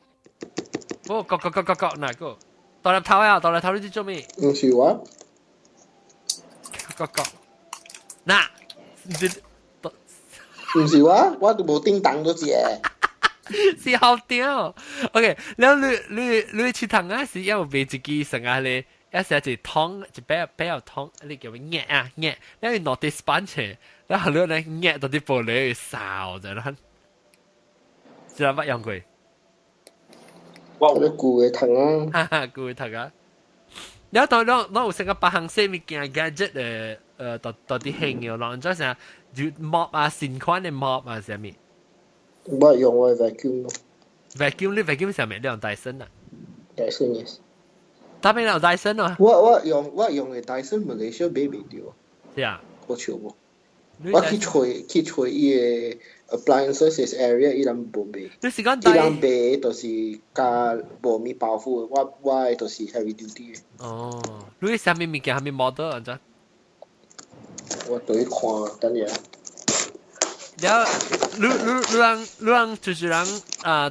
哦，咯咯咯咯咯，哪個？大粒頭啊，大粒頭你做咩？毋是我。咯咯，嗱，毋是我，我都無叮當都知。是好屌。OK，了你你切糖啊時，有賣一支成啊咧，一時一湯一比較比較湯，你叫咩壓啊壓，你攞啲 sponge，然後你咧壓到啲玻璃掃就啦，知道乜用過？我咧舊的糖啊，哈哈，舊的糖啊。了當咱咱有成個別項細物件 gadget 的，到到底興嘅，人做啥就 mop 啊，新款的 mop 啊，啥物？我用我 vacuum 咯。 vacuum 你 vacuum 啥物？你用 Dyson 啊？Dyson yes。特別有 Dyson 啊？我用的 Dyson Malaysia 買袂著。是啊。我笑無。我去揣伊个 appliances area，伊人無賣。你是講伊人賣就是加無物包袱，我的就是 heavy duty。哦，你啥物物件？啥物 model 按怎？我對看，等下。了，你人就是人啊，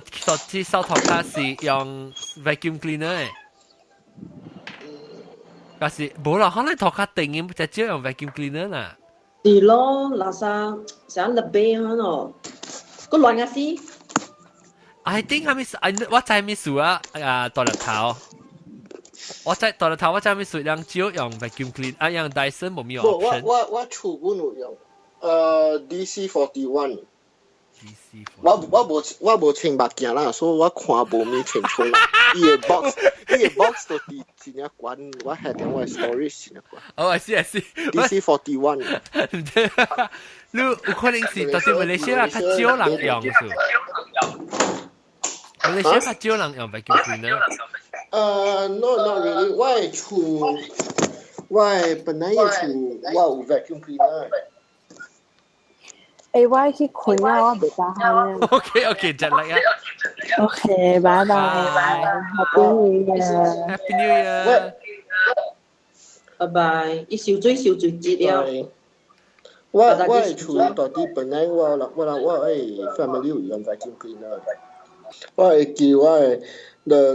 去掃塗跤是用 vacuum cleaner 的，但是無啦，可能塗跤定嘅，就少用 vacuum cleaner 啦。是咯，垃圾成日背可咯，個亂啊死。 I think 係咪？我知咩事啊？啊，大粒頭，我知大粒頭，我知咩事？人少用 vacuum clean，啊，用 Dyson 無咩 option。我厝阮有用，DC 41。 DC 我無穿目鏡啦，所以我看無咩清楚啦。伊个 box 都佇真正懸，我下點我 storage 真正懸。哦，I see I see。 DC 41。你有可能是到佇馬來西亞較少人用是？馬來西亞較少人用 vacuum cleaner。No not really，我的厝，我的本來的厝，我有 vacuum cleaner。欸，我去睏啊，我袂得閒啊。 OK OK，盡力啊。 OK，拜拜。Happy New Year。 Happy New Year。拜拜。伊受水受水節了。我的厝到底本來我的 family 有用 vacuum cleaner。我會記我的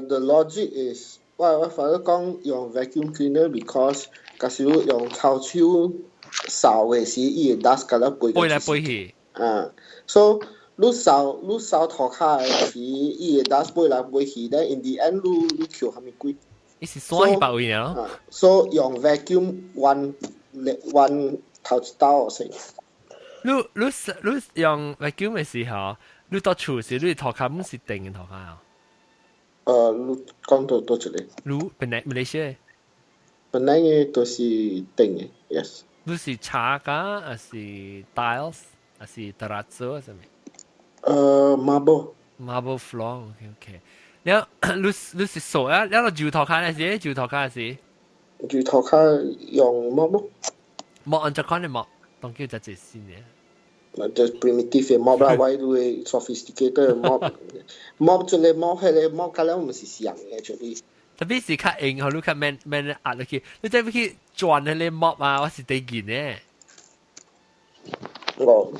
the logic is 我反正講用 vacuum cleaner because 假使用頭手掃的時，伊會 dust 甲咱飛飛來飛去。啊，so 你掃塗跤的時，伊會 dust 飛來飛去，then in the end 你抾啥物鬼？伊是刷去別位咯。 So 用 vacuum 彎彎頭一兜先。你用 vacuum 的時候，你到厝時你塗跤毋是定的塗跤啊？你講到佗一個？你本來馬來西亞？本來嘅都是定的，yes。你是茶架，還是 tiles，還是 terrazzo 啥物？ Marble。 Marble floor，OK OK。了，你是掃啊？了，舊塗跤是？舊塗跤是？舊塗跤用 mop 咯。 Mop 按怎款的 mop，當叫一隻新的。那就 primitive 的 mop 啦，我會 sophisticated mop，mop 這個 mop 彼個 mop，甲了毋是像的，actually。特別是較硬，予你較免免壓落去，你知欲去轉彼個 mop 啊？我是第見的。哦。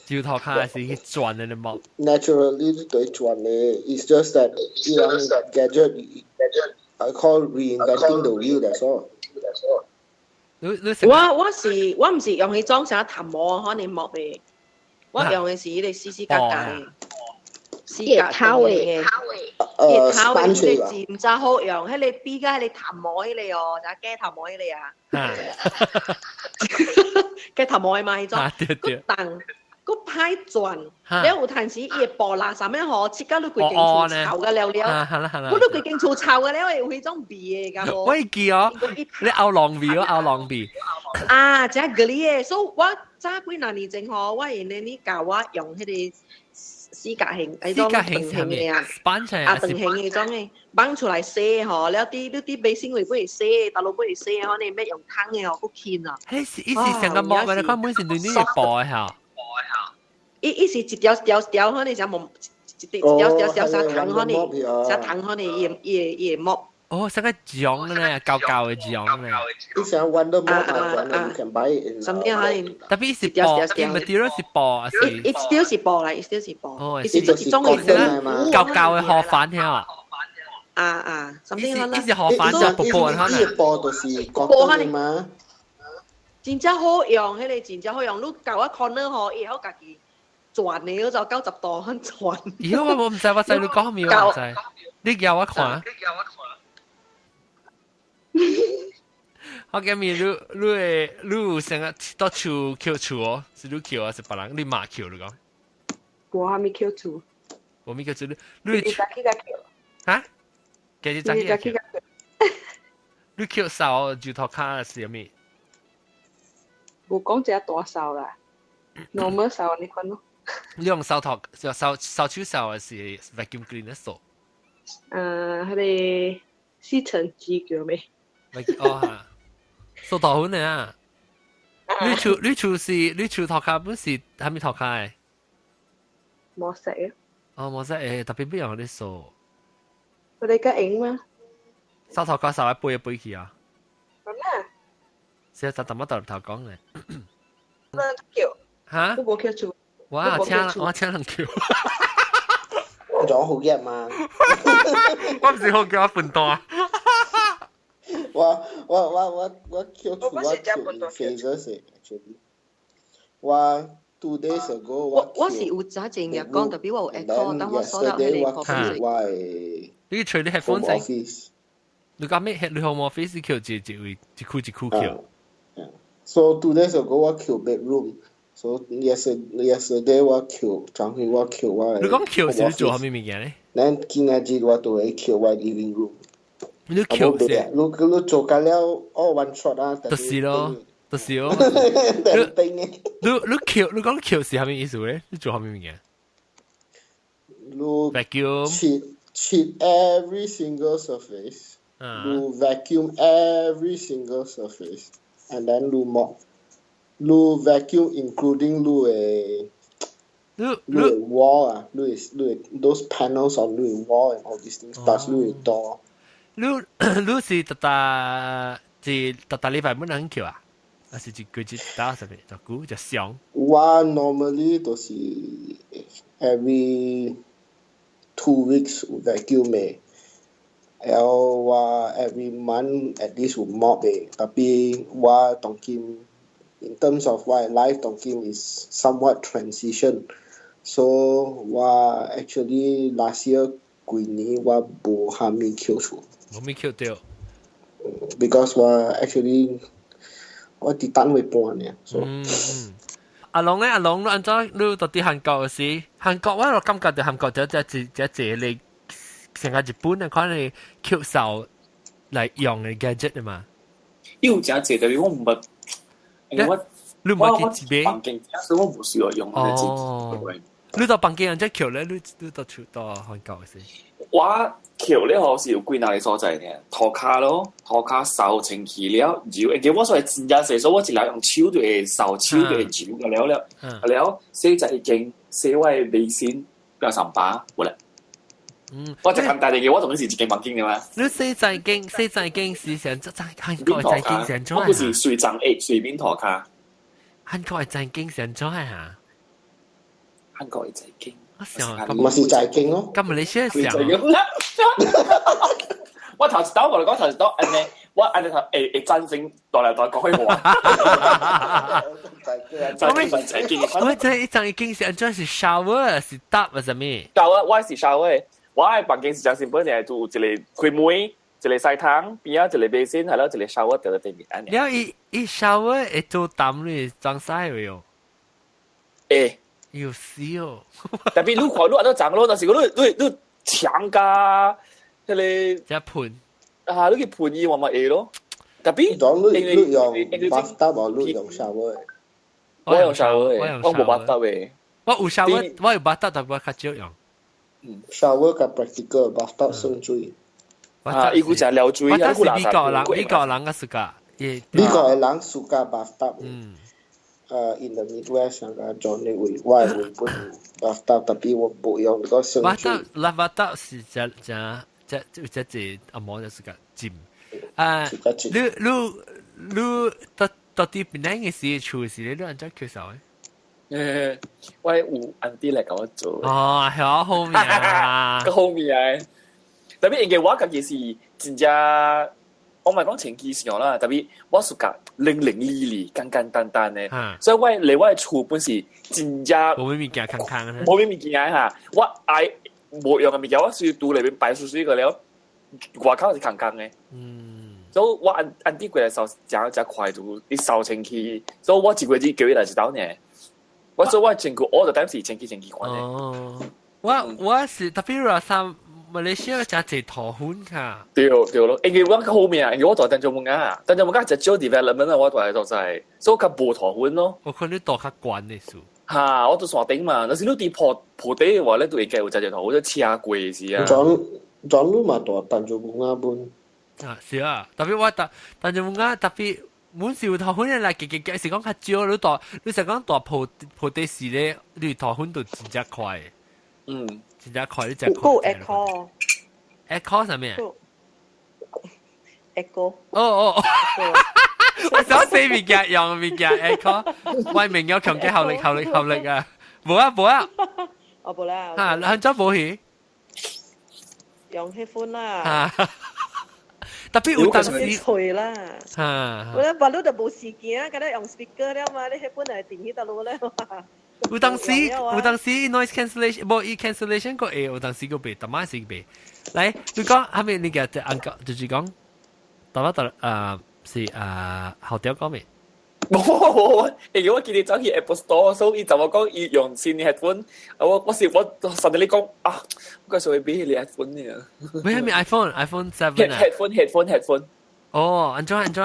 舊塗跤是去轉彼個 mop。 Naturally 對轉的，it's just that 伊人 gadget I call reinventing the wheel, that's all。我毋是用彼種啥頭毛可能 mop 的，我用的是彼個絲絲格格的，絲格頭的，頭的彼個真正好用，彼個比較彼個頭毛彼個哦，就假頭毛彼個啊，假頭毛的嘛彼種，閣重閣歹轉，了有陣時伊會布啦啥物吼，切到你規間厝臭甲了了，我你規間厝臭甲了會有彼種味的，敢無？我會記哦，你後浪味哦，後浪味。啊，這個哩的，所以我早幾若年前吼，我因咧你教我用彼個四角形，彼種長形的啊，啊長形彼種的，放出來洗吼，了佇你佇 basin 位尾洗，大陸尾洗吼，你欲用桶的吼，閣輕啊。彼是伊是成個 mop，你看每是軟軟的布的吼。伊是一條一條一條，可能像毛一條一條一條小糖可能，小糖可能伊個 mop。哦，成個醬咧，厚厚的醬咧。你想 Wonder Mop 啊？You can buy it in。什麼可能？特別是布，material 是布還是？伊條是布啦，伊條是布。哦，是一種嘅厚厚的河粉遐。啊啊，什麼可能？伊是河粉就薄薄可能。伊布就是 cotton 嘛。真正好用，彼個真正好用。你到我 corner 吼，伊會曉家己轉的，就90度很轉。咦，我毋知，我知你講咩，我毋知。你叫我看。我今日你會你有成日到厝抾厝哦，是你抾還是別人？你媽抾你講？無啥物抾厝。無物抾厝，你你早起才抾。嚇？今日早起抾。你抾掃就塗跤是啥物？無講這大掃啦，normal 掃你看咯。你用掃塗，就掃掃手掃還是 vacuum cleaner 掃？彼個吸塵機叫咩？哦哈，掃塗粉的啊！你厝塗跤本是啥物塗跤的？磨石啊！哦，磨石誒，特別不用你掃。我哋較用嗎？掃塗跤掃一杯一杯去啊！咁啊！是啊，就淡薄頭頭講咧。叫嚇？都無叫厝。我請人叫。咗好熱嘛？我唔是好叫我笨蛋。我叫厝我叫 phases actually。我 2 days ago 我我是有早前日講，特別我有 echo，當我鎖到彼個 office 我的你吹你 headphone 先。你講咩？你 home office 叫一一位一區一區叫。 So 2 days ago 我叫 bedroom。So yesterday 我抾，昨昏我抾我。你講抾是做啥物物件咧？咱今仔日我都會抾我 living room。你抾是？你做甲了，哦 one shot 啊！就是咯，就是咯。你抾，你講抾是啥物意思咧？你做啥物物件？你 vacuum 切切 every single surface。你 vacuum every single surface，and then 你 mop。你 vacuum including 你的 wall 啊，你的 those panels on 你的 wall and all these things plus 你的 door。你是逐逐是逐逐禮拜每人抾啊？還是一個月一打啥物？就久就上？我 normally 都是 every 2 weeks 有 vacuum 的，然後我 every month at least 有 mop 的，tapi 我當今 in terms of 我 life 當今 is somewhat transition. So 我 actually last year 規年我無蝦米抾厝。無物抾著。 Because 我 actually 我佇單位搬呢。So 阿龍咧，阿龍，你按怎你到佇韓國時，韓國我感覺就韓國就只只只你成個日本的款的抾掃來用的 gadget 嘛。有誠濟，但是我毋捌，因為我你毋捌去買房間，所以我無需要用哦。你到房間按怎抾咧？你到厝到韓國時？我抾咧吼是有幾若个所在呢，塗跤咯，塗跤掃清氣了，揉，因為我所以真正細，所以我一來用手就會掃，手就會揉個了了，了洗在一間洗我的微信不要上班，無啦。我就簡單嘅，我總是一間房間嘅嘛。你洗在間，洗在間是想在韓國在間想做我不是隨髒會隨便塗跤。韓國在間想做嚇？韓國的財經。我想，嘛是財經咯。咁咪你先想。我頭一刀我嚟講頭一刀，按呢，我按呢頭會會贊成大來大講話。財經財經。我這一張經是按怎是 shower 是 tub 還是啥物？shower 我是 shower，我的房間是真simple，爾，就有一個開門，一個洗湯，邊仔一個 basin，係咯，一個 shower 佇咧對面。了伊伊 shower 會做淡你裝屎未哦？會。有死哦！特別你看你按怎髒咯，但是講你牆加彼個只盆啊，你去盆伊我嘛會咯。特別你用 bathtub 或你用 shower？我用 shower，我無 bathtub 的。我有 shower，我有 bathtub，但我較少用。 shower 較 practical，bathtub 省水。啊，伊閣誠撩水，我是美國人，美國人較 suka。美國的人 suka bathtub。In the Midwest 上個 John 的位，我的位本有 bathtub，特別我無用個算 bathtub 啦 bathtub 是只只只只只阿毛就是個浸啊！你你你到到底邊個時厝是你按怎缺少的？我有 auntie 來共我做。哦，係好命啊！個好命啊！特別因為我家己是真正，我唔係講清氣上啦，特別我屬個零零里里、簡簡單單的，所以我嚟我的厝本是真正無咩物件空空，無咩物件哈，我愛無用的物件，我是佇內面擺水水個了，外口是空空的。所以我 auntie 過來掃誠誠快就伊掃清氣，所以我一個月叫伊來一道呢。我做我清氣 all the time 是清氣清氣款的。哦，我我是特別話三馬來西亞誠濟塗粉卡。對對咯，因為我較好命，因為我住丹絨木仔，丹絨木仔就少 development 啊，我住佇所在，所以我較無塗粉咯。我看你住較懸的數。哈，我住山頂嘛，若是你佇坡坡底的話，你就會加有誠濟塗粉，車過是啊。轉轉你嘛住丹絨木仔本。啊，是啊，特別我住丹絨木仔，特別滿是有塗粉的來，結結結是講較少，你住你是講住坡坡底時咧，你塗粉就真正快。真正快，你真快。有 echo。 echo 啥物？ echo。哦哦，我想寫物件用物件 echo，我明有強嘅效力效力效力啊！無啊無啊。哦，無啦。嚇，很早無去。用 headphone 啦。特別有當時吹啦。嚇。我咧白你就無時間，敢若用 speaker 了嘛？你 headphone 係定去佗落咧嘛？有當時有當時 noise cancellation 無伊 cancellation 個會，有當時個袂，逐擺是袂。來，你講後面你個只按講就是講，逐擺逐啊是啊後條講未？無無，因為我記得走去 Apple Store，所以伊就我講伊用新的 headphone，我我是我實在你講啊，我個時候會買彼個 headphone 呢。買啥物 iPhone iPhone 7 啊？headphone headphone headphone。哦，按怎按怎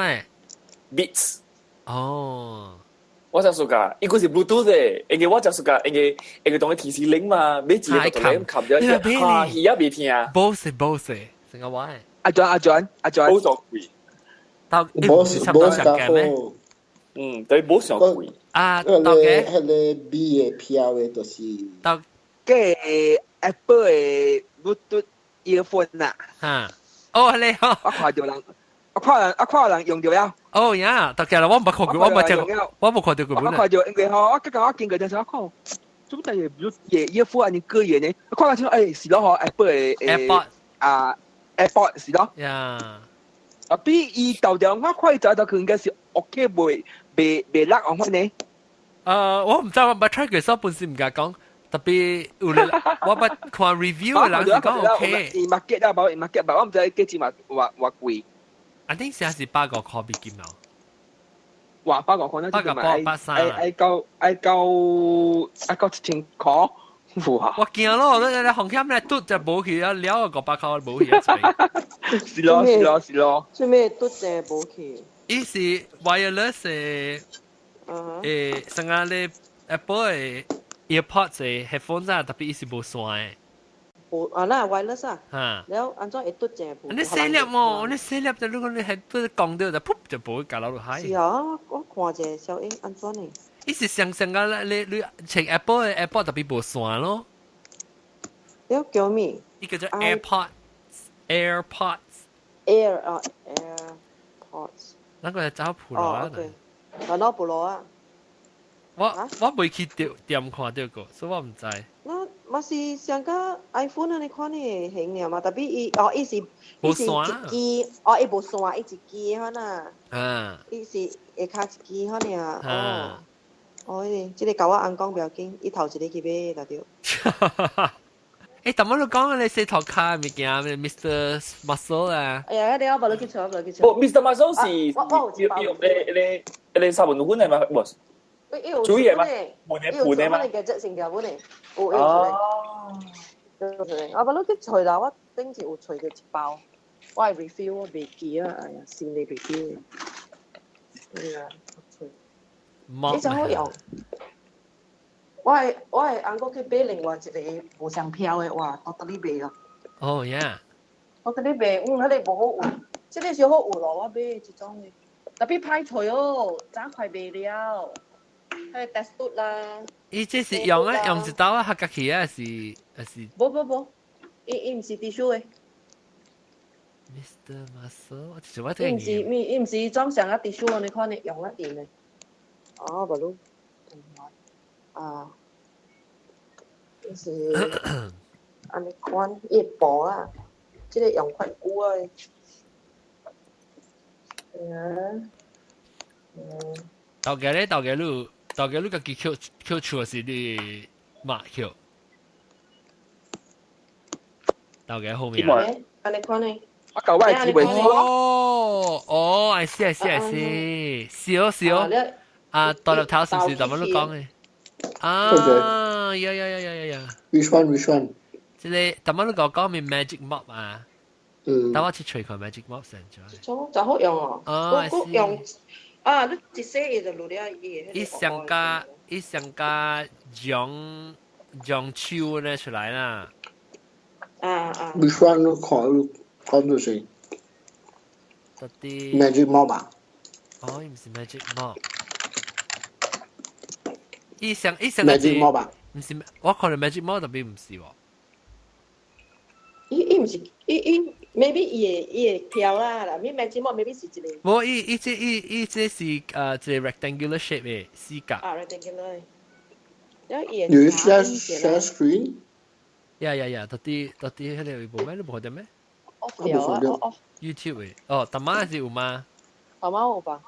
？Beats。哦。我就說噶，伊個是 Bluetooth 的，因為我就說噶，因為因為當佢提示鈴嘛，每一個就嚟咁冚咗，哈，耳也未聽。 Bose Bose，成個話。阿 John 阿 John 阿 John，好上貴。到 Bose Bose 較好。嗯，對，冇上貴。啊，到嘅，彼个 B 的票的，就是。到個 Apple 的 Bluetooth earphone 啊。哈。哦，你好。我看著人。我看人，我看人用著了。哦呀，大家啦，我毋捌看過，我毋捌聽，我無看著過。我看著，因為吼，我剛剛我經過陣時，我看，做乜嘢 Bluetooth earphone 按呢過癮呢？我看到聽，欸，是咯，吼，Apple 的 AirPod 啊，AirPod 是咯。呀。啊，比伊豆條，我看伊走到佢應該是 OK 袂袂袂落按款呢。我毋知，我毋捌 try 過，所以本身毋敢講。特別有咧，我捌看 review 的人是講 OK。伊 market 啊，無伊 market，我毋知價錢嘛偌偌貴。 I think 現在是百五箍美金咯。哇，百五箍那百五百三。愛愛到愛到愛到1000箍。哇！我驚咯，你你風險咧拄就無去啊，了500箍無去啊！是咯是咯是咯。做咩拄就無去？伊是 wireless 的，誒，像啊咧 Apple 的 AirPods 的 headphones 啊，特別伊是無線的。無啊，那 wireless 啊。嚇！了按怎會拄正無？你細粒麼？你細粒就如果你係拄講到就噗就無夾落落海。是啊，我看者小英按怎呢？伊是上上個你你穿 Apple 的 AirPod 特別無線咯。了叫咩？伊叫做 AirPods，AirPods。 Air 啊，AirPods。那個係走普羅啊？哦，對，係攞普羅啊。我我未去店店看著過，所以我毋知。那嘛是像個 iPhone 按呢款的型爾嘛，特別伊哦，伊是伊是一支，哦，伊無線，伊一支可呐。伊是下跤一支可爾。哦。哦，這個共我翁講不要緊，伊頭一个去買就對。欸，頭仔你講你洗塗跤物件，Mr. Muscle 啊？哎呀，你我無你去揣，無去揣。無，Mr. Muscle 是用用咧咧咧三文粉的嗎？無。煮嘢嗎？盤的盤的嗎？伊有做成條本的，有有出來。有出來，我無你去揣啦，我頂次有揣著一包，我的 refill 我袂記啊，哎呀，新的 refill。對啊，我揣。你真好用。我的我的翁閣去買另外一个無相飄的，哇，到佗咧賣咯。哦呀。到佗咧賣，嗯，彼个無好有，這个小好有咯，我買這種的，特別歹揣哦，早快賣了。係 test 啦。伊這是用啊，用一刀啊，客家去啊，是還是？無無無，伊伊毋是 tissue 的。 Mr. Muscle，我就是我聽。伊毋是，伊毋是裝上啊 tissue，你看你用啊電的。哦，無咯。啊，就是按呢款，伊薄啦，這個用較久啊。嗯。嗯。頭家咧，頭家你，頭家你家己抾抾厝是你嘛抾？頭家後面。按呢款呢？我舊位只會哦哦，I see I see I see，是哦是哦。啊，大粒頭是唔是怎麼你講的？啊，呀呀呀呀呀呀！Which one? Which one? 這個怎麼你講講咪 Magic Mop 啊？嗯。等我去揣看 Magic Mop 先出來。就就好用哦。哦，我用啊，你一洗伊就落了伊。伊上加伊上加將將手呢出來啦。啊啊。 Which one 你看講到誰？到底 Magic Mop 啊？哦，伊毋是 Magic Mop。伊上伊上 Magic Mop 啊？毋是，我看到 Magic Mop 特別毋是喎。伊伊毋是，伊伊 maybe 伊會伊會跳啦，啦，咪 Magic Mop maybe 是一個。無，伊伊這伊伊這是一個 rectangular shape 的四角。啊，rectangular。了伊會。你 share share screen？呀呀呀，到底到底彼個有無咩？你無看到咩？off 掉啊，off。 YouTube 的，哦，淡仔是有嗎？淡仔有吧？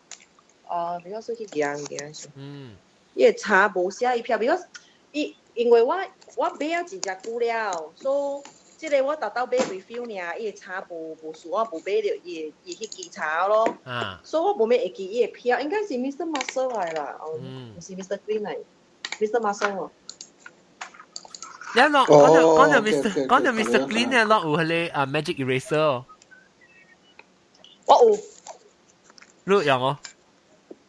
啊，比較說去行行是。嗯。伊會查無寫伊票，because 伊因為我我買啊真正久了，所以這個我逐兜買 refill 爾，伊會查無無數，我無買著伊會伊去記查咯。啊。所以我無咩會記伊的票，應該是 Mr. Muscle 來啦，哦，毋是 Mr. Clean 來，Mr. Muscle 哦。你講講到講到 Mr. 講到 Mr. Clean 咧，攏有彼個啊 Magic Eraser 哦。我有。你用哦？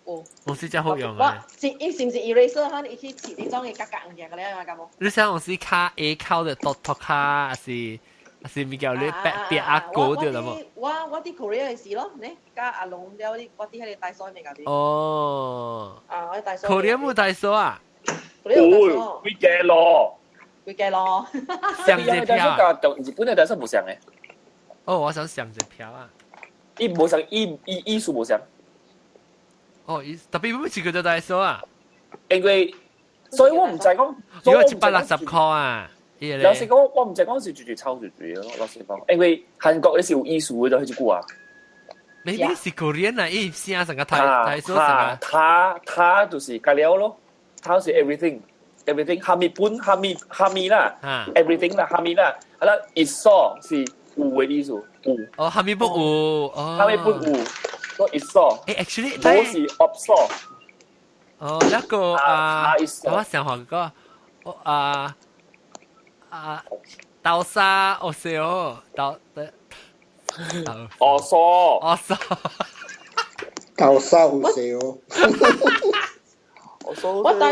有。我是真好用啊！我是伊是毋是 eraser？哈，伊去切呢種嘅格格物件個咧，敢無？你想用是卡 A 口的托托卡，還是還是物件你白白阿哥對啦無？我我佇 Korea 的時咯，呢佮阿龍了，你我佇彼個 Daiso 物件。哦。啊，我 Daiso。 Korea 無 Daiso 啊？有，幾個咯？幾個咯？上一票。日本的 Daiso 無相的。哦，我想上一票啊。伊無相，伊伊意思無相。哦，伊特別欲是叫做 Daiso 啊？因為所以我毋知講，如果160箍啊？老實講，我毋知講是絕對抄絕對咯。老實講，因為韓國你是有意思的，就彼一句啊。 Maybe 是 Korean 啊，伊聲成個台台數成個。他他就是加了咯，他是 everything。everything 哈密本哈密哈密啦，everything 啦哈密啦，啊啦있어是有的意思，有。哦，哈密不有，哦。哈密不有，所以있어。誒，actually，無是없어。哦，那個啊，我想話個，哦啊啊，豆沙哦是哦，豆的。哦嗦。哦嗦。豆沙有少。我大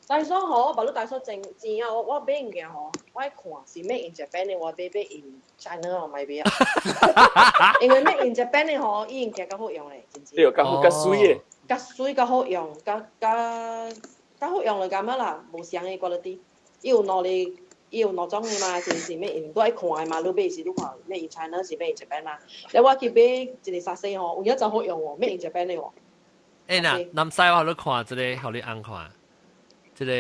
Daiso 吼，我捌你 Daiso 錢錢啊！我我買物件吼，我愛看是 made in Japan 的，我買 made in China 我莫買啊。因為 made in Japan 的吼，伊物件較好用咧，真正。對，較好較媠的。較媠較好用，較較較好用就感覺啦，無相的 quality。伊有兩個，伊有兩種的嘛，是是 made in，都愛看的嘛，你買是你看 made in China 是 made in Japan 嘛。了我去買一個沙西吼，有影真好用哦，made in Japan 的哦。欸嗱，南西我予你看這個，予你按看。這個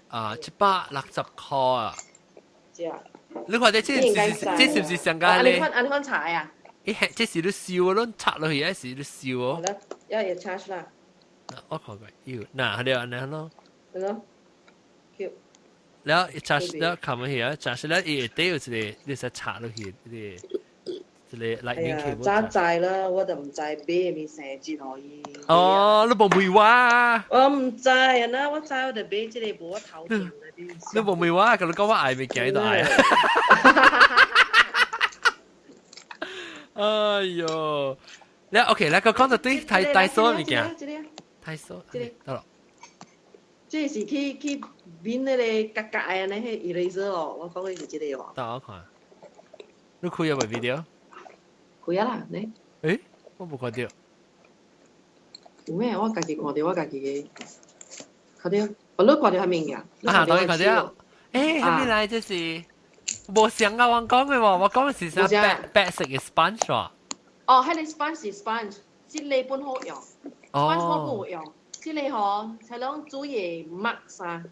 啊，160箍啊！是啊。你看這這是這是毋是上加咧？按呢款按呢款查啊？咦，這是你燒咯，插落去還是你燒哦？好啦，要會 charge 啦。我看過有，嗱，係了，按呢咯。係咯。了 charge 了，冚落去啊，charge 了，伊下底有一個，你使插落去，這個。這個 lightning cable。早知啦，我就毋知買物生節可以。哦，你無問我。我毋知啊，那我知我就買這個無我頭痛。你無問我，佮你講我愛物件，你就愛。哎喲，你 OK，來個講到對太 Daiso 物件。Daiso，得咯。這是去去變那個格格的那個 eraser 哦，我講的是這個哦。等我看，你開咗未 video？開啊啦，你？誒，我無看到。有咩？我家己看到，我家己的。看到，我你看到係咩嘅？啊，當然看到。誒，係咩來？這是無想啊！我講嘅喎，我講嘅是啥白白色嘅 sponge 喎。哦，係你 sponge 是 sponge，這個本好用，sponge 我冇用，這個嗬係攏煮嘢 mask 啊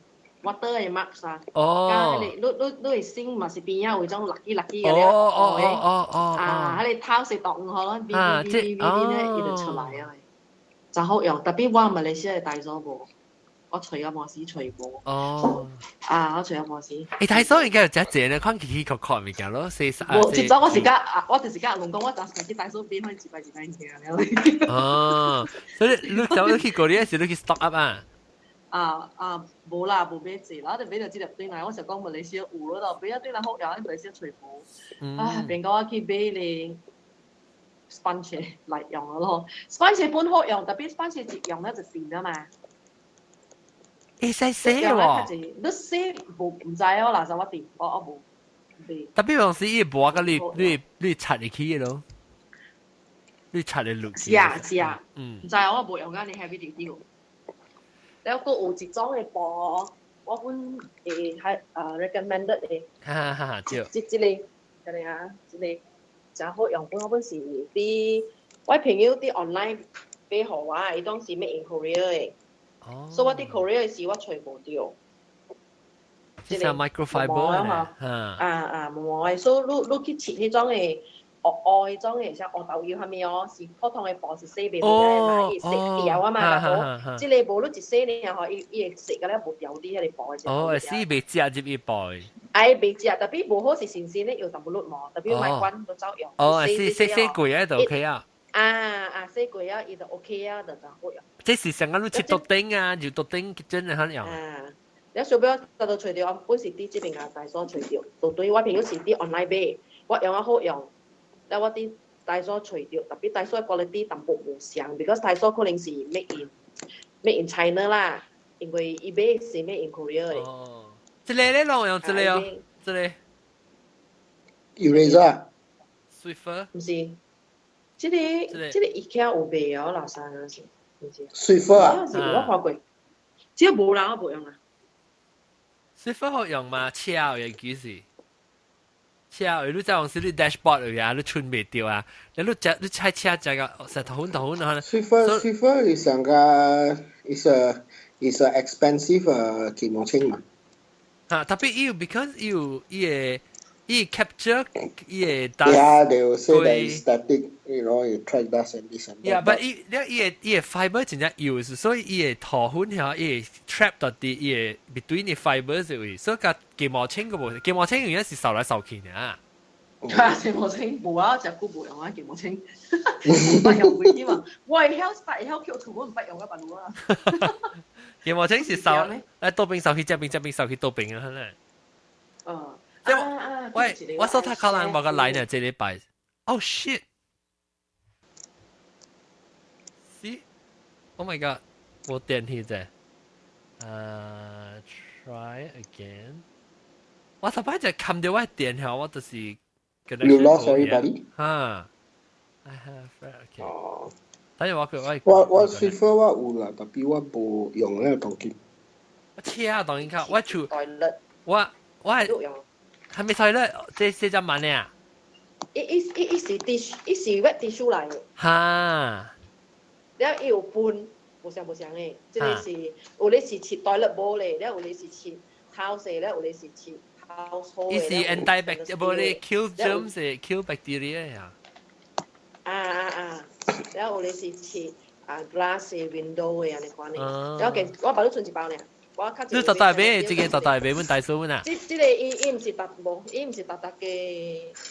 ，water 嘅 mask 啊。哦。加你你你你身嘛是邊仔有種垃圾垃圾嘅咧。哦哦哦哦。啊，喺你頭洗當嗬，嗶嗶嗶嗶嗶咧，伊就出來啊。真好用，特別我馬來西亞大咗無。我隨個模式隨無。哦。啊，我隨個模式。欸，大嫂應該有只隻呢，看起起確確物件咯，四十。無，一早我是甲啊，我就是甲龍講，我當時去大嫂邊開一擺一擺聽。哦，所以你走你去過呢時，你去 stock up 啊？啊啊，無啦，無買濟啦，我就買著這粒轉來，我想講馬來西亞有咯，就買啊轉來好用，馬來西亞揣無。唉，變講我去買咧 sponge 來用咯，sponge 本好用，特別 sponge 一用咧就變啊嘛。會使洗喎？你洗無毋知哦，垃圾我訂，我我無。特別有時伊磨個你你你擦入去咯，你擦入落去。是啊是啊，嗯，毋知我無用緊你 heavy duty 喎。了閣有一種的布，我本會係啊 recommended 的。哈哈哈！對。這這個，這個啊，這個誠好用，本我本是佇我朋友佇 online 買予我，伊當時 made in Korea 的。所以我佇 Korea 的時，我揣無著。這是 microfiber 啊啊，毛毛的，所以你你去試彼種的烏烏彼種的，像烏豆油啥物哦，是普通的布是洗袂落來嘛，伊會洗掉啊嘛，好，這個無你一洗爾吼，伊伊會洗甲了無掉佇彼個布的。哦，會洗袂食入去布。哎，袂食，特別無好是新鮮的，用淡薄綠毛，特別莫管都走用。哦，洗洗洗過啊就 OK 啊。啊啊，洗過啊，伊就 OK 啊，就就好用。這是上個你切桌頂啊，就桌頂真係很用。啊，你小表得到揣著，我本是佇這邊共大所揣著，就對我朋友是佇 online 買，我用啊好用，了我佇大所揣著，特別大所 quality 淡薄無相，because 大所可能是 made in China 啦，因為伊買是 made in Korea 的。哦，這個咧，攏用這個哦，這個。 Eraser。 Swiffer。毋是，這個這個 IKEA 有賣哦，垃圾嗰時，毋是。 Swiffer 啊？是我看過，這個無人我無用啊。 Swiffer 好用嘛？車嘅其實，車你在用是你 dashboard 啊，你穿袂著啊，你你食你踩車食個石頭粉頭粉啊。 Swiffer Swiffer is 上個 is a expensive 睫毛清嘛。啊，特別伊 because 伊有伊個伊 capture 伊個 dust。 Yeah, they will say that it's static, you track dust and this and that. Yeah, but 伊了伊個伊個 fiber 真正幼，所以伊個塗粉遐伊會 trap 到佇伊個 between the fibers 位，所以佮睫毛清個無，睫毛清有影是掃來掃去爾。啊，睫毛清無啊，食久無用啊，睫毛清，毋捌用過添啊！我會曉會曉扣厝，我毋捌用啊，別路啊。睫毛清是掃，來倒邊掃去，這邊這邊掃去倒邊啊，可能。嗯。喂，我手太可能無個來呢，這禮拜。Oh shit！See? Oh my god！我電去者。Try again。我頭擺就冚掉我電後，我就是。 You lost everybody？哈。I have okay。哦。等下我佢我我 Swiffer 我有啦，特別我無用咧當今。我車當然靠，我厝我我係係咪 toilet？這這隻萬呢？伊伊伊伊是 tissue，伊是 wet tissue 來的。哈。了伊有分，無相無相的，這個是有咧是切 toilet bowl 咧，了有咧是切頭洗，了有咧是切頭粗的。伊是 anti-bacterial，無咧 kill germs 的，kill bacteria 呀。啊啊啊！了有咧是切啊 glass 的 window 的按呢款的。了其我把你剩一包爾。我較你逐大買，這個逐大買，阮大嫂阮啊。這這個伊伊毋是逐無，伊毋是逐逐個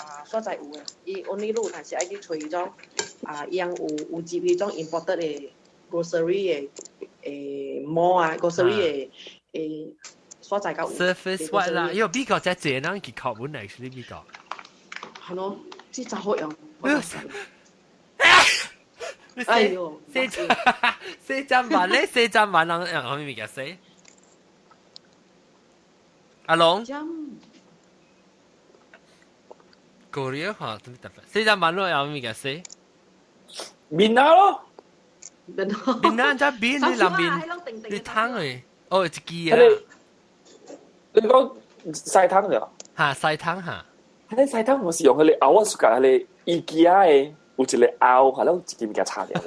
啊所在有的，伊 only 你有但是愛去揣彼種啊，伊樣有有入彼種 imported 的 grocery 的誒 mall 啊，grocery 的誒所在較有。 Surface white 啦，因為美國才濟人去靠阮 actually 美國。係咯，這真好用。哎呦，四四針萬咧，四針萬人用啥物物件洗？阿龍，過了嚇，特別特別。四針萬咯，用啥物件洗？面啊咯，面啊，面啊，只面你南面，你湯誒。哦，一支啊。你講洗湯就？嚇，洗湯嚇。你洗湯我是用彼个甌，我是共彼个 IKEA 的有一个甌，係咯，一支物件擦掉。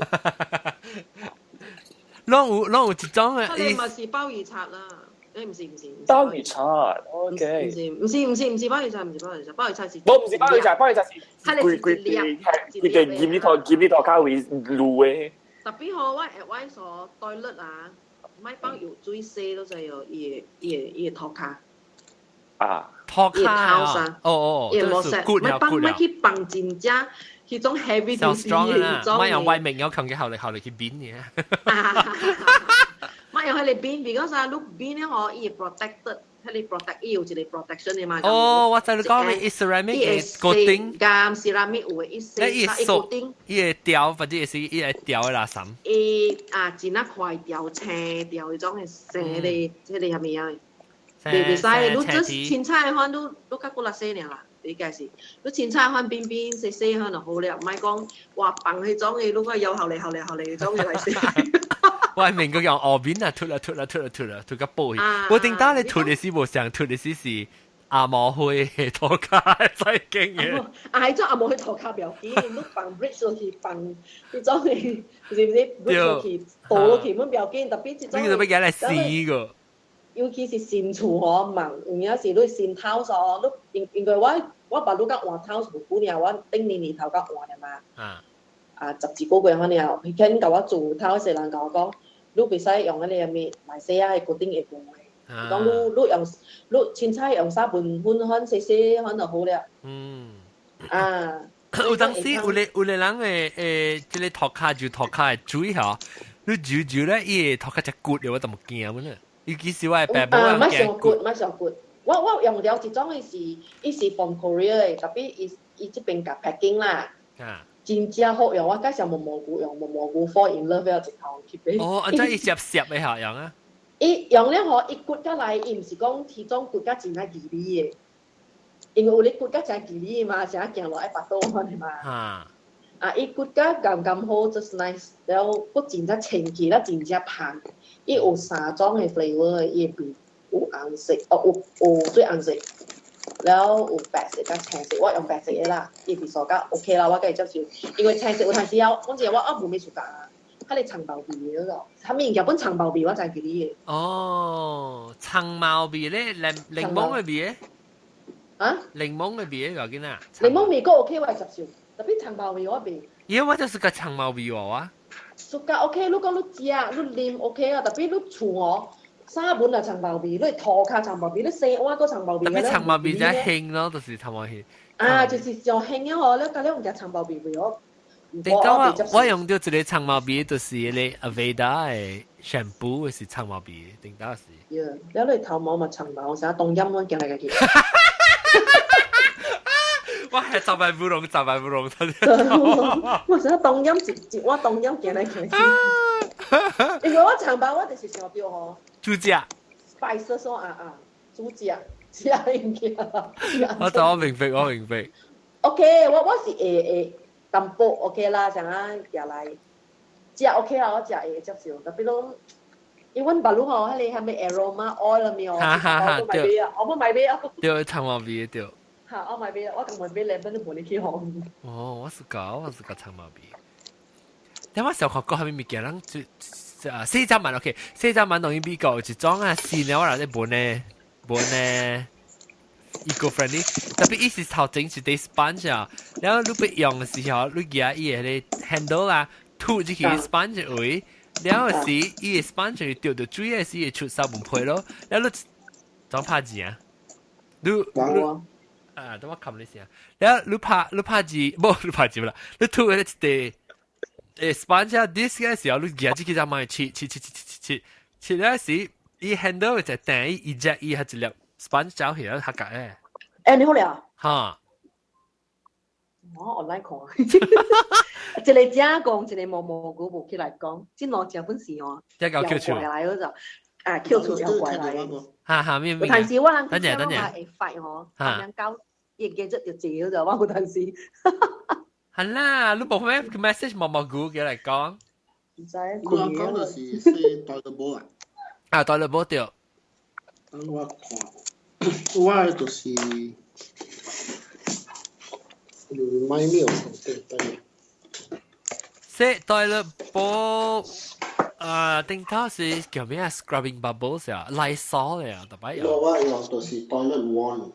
攏有一種的。你咪是鮑魚刷啦？誒，唔是唔是。鮑魚刷，OK。唔是唔是唔是唔是鮑魚刷，唔是鮑魚刷，鮑魚刷是。我唔是鮑魚刷，鮑魚刷是。規規規係規個醃呢套醃呢套較為滷的。特別好，我 advise 我 toilet 啊，莫放油水洗都知哦，伊會塗跤。啊。塗跤啊！哦哦，伊會毛色，莫放莫去放真正彼種 heavy duty 嘅彼種。莫用外面有強嘅效力效力去變嘅。莫用彼个變，because 啊，你變咧嗬，伊會 protected，彼个 protect，伊有一個 protection 的嘛。哦，我知你講咩，ceramic 嘅 coating。佮 ceramic 有的，伊洗，伊 coating，伊會掉，或者是伊會掉的垃圾。伊啊，真啊快掉青掉彼種的生的，這個啥物啊？袂使，你這凊彩款，你較骨力洗爾啦，理解是。你凊彩款邊邊洗洗款就好了，莫講哇放彼種的，你個搖後嚟後嚟後嚟彼種的來洗。我明個用後面啊，脫啊脫啊脫啊脫啊，脫個布去。我頂當你脫的時無像，脫的時是阿毛灰塗跤最勁嘅。啊，彼種阿毛灰塗跤不要緊，你放 bleach 落去放彼種的，是毋是 bleach 落去倒落去，阮不要緊，特別這種。你就欲舉來洗個。尤其是新厝吼，網有影是你新頭所，你因為我捌你佮換頭是無久爾，我頂年年頭佮換了嘛。啊。啊，十幾個月反了，彼天共我做頭的人共我講，你袂使用彼个啥物馬來西亞的固定會用的，講你用你凊彩用沙盆粉粉洗洗粉就好了。啊。有當時有个人會這个塗跤就塗跤的水吼，你揉揉咧，伊會塗跤只骨的，我都無驚阮咧。尤其是我的爸母啊，莫傷骨，莫傷骨。我用了一種的是，伊是 from Korea 的，特別伊這邊共 packing 啦。啊。真正好用，我介紹毛蘑菇用毛蘑菇 fall in love 了一頭去買。哦，啊，這伊澀澀的哈用啊？伊用了吼，伊骨甲來，伊毋是講彼種骨甲真仔膩膩的，因為有咧骨甲真膩膩嘛，成日行落愛腹肚款的嘛。啊。啊，伊骨甲剛剛好，just nice，了閣真正清氣，了真正芳。伊有三種的 flavour，伊的味有紅色，哦有水紅色，了有白色佮青色，我用白色的啦，伊味素較 OK 啦，我可以接受。因為青色有陣時啊，講真我無咩暑假啊，彼个長毛味的嗰個，啥物物件本長毛味我知記你的。哦，長毛味咧，檸檬的味。啊？檸檬的味要緊啊？檸檬味閣 OK，我會接受，特別長毛味我袂。因為我就是個長毛味娃娃。暑假 OK，你講你食你啉 OK 啊，特別你厝哦，衫本啊長毛味，你塗跤長毛味，你洗碗閣長毛味。特別長毛味才興咯，就是長毛味。啊，就是上興啊！吼，你甲你用食長毛味袂好？頂當我用著一個長毛味，就是彼个 Aveda 的 shampoo 是長毛味，頂當是。呀，了你頭毛嘛長毛，成日冬陰阮行來行去。我係十萬烏龍，十萬烏龍。我成日冬陰一一碗冬陰行來行去。因為我長毛，我就是想著吼。煮食。 spices 說啊啊，煮食食物件。我就我明白，我明白。 OK，我是會淡薄 OK 啦，像啊寄來食 OK 啦，我食會接受。特別攏，因為阮別魯吼，彼个啥物 aroma oil 物哦，我買買啊，我無買買啊。對，長毛味對。嚇！我買買，我共買買兩本都無你去學。哦，我是搞長毛味。但我小學講啥物物件，人就啊洗雜糜 OK，洗雜糜當然美國有一種啊，新的我來咧聞呢，聞呢。eco friendly，特別伊是頭前是啲 sponge 啊，然後你欲用的時候，你舉伊个 handle 啦，吐入去 sponge 位，然後時伊個 sponge 掉到水的時會出沙文皮咯，然後你怎拍字啊？你啊，等我冚你先。然後你拍字，無你拍字啦，你吐個一塊sponge 啊，this 個時候你舉這個就慢切切切切切切切了時，伊 handle 就彈伊一隻伊係一粒 sponge 走起來，較覺誒。欸，你好了。哈。我 online 看，一個正講，一個毛毛菇無起來講，這兩隻本是哦，這個 Q 出來嗰就啊 Q 出搖過來。哈哈，咩有陣時我人等陣等陣會發吼，咁樣搞，伊記得就借咗，我有陣時。係啦，你無咩 message 毛毛菇嘅來講？唔知。你講就是洗 toilet bowl 啊？啊，toilet bowl 對。等我看，我就是，you remind me of something，等下。洗 toilet bowl 啊，頂頭是叫咩啊？Scrubbing bubbles 啊，Lysol 啊，特別有。我用就是 toilet wand。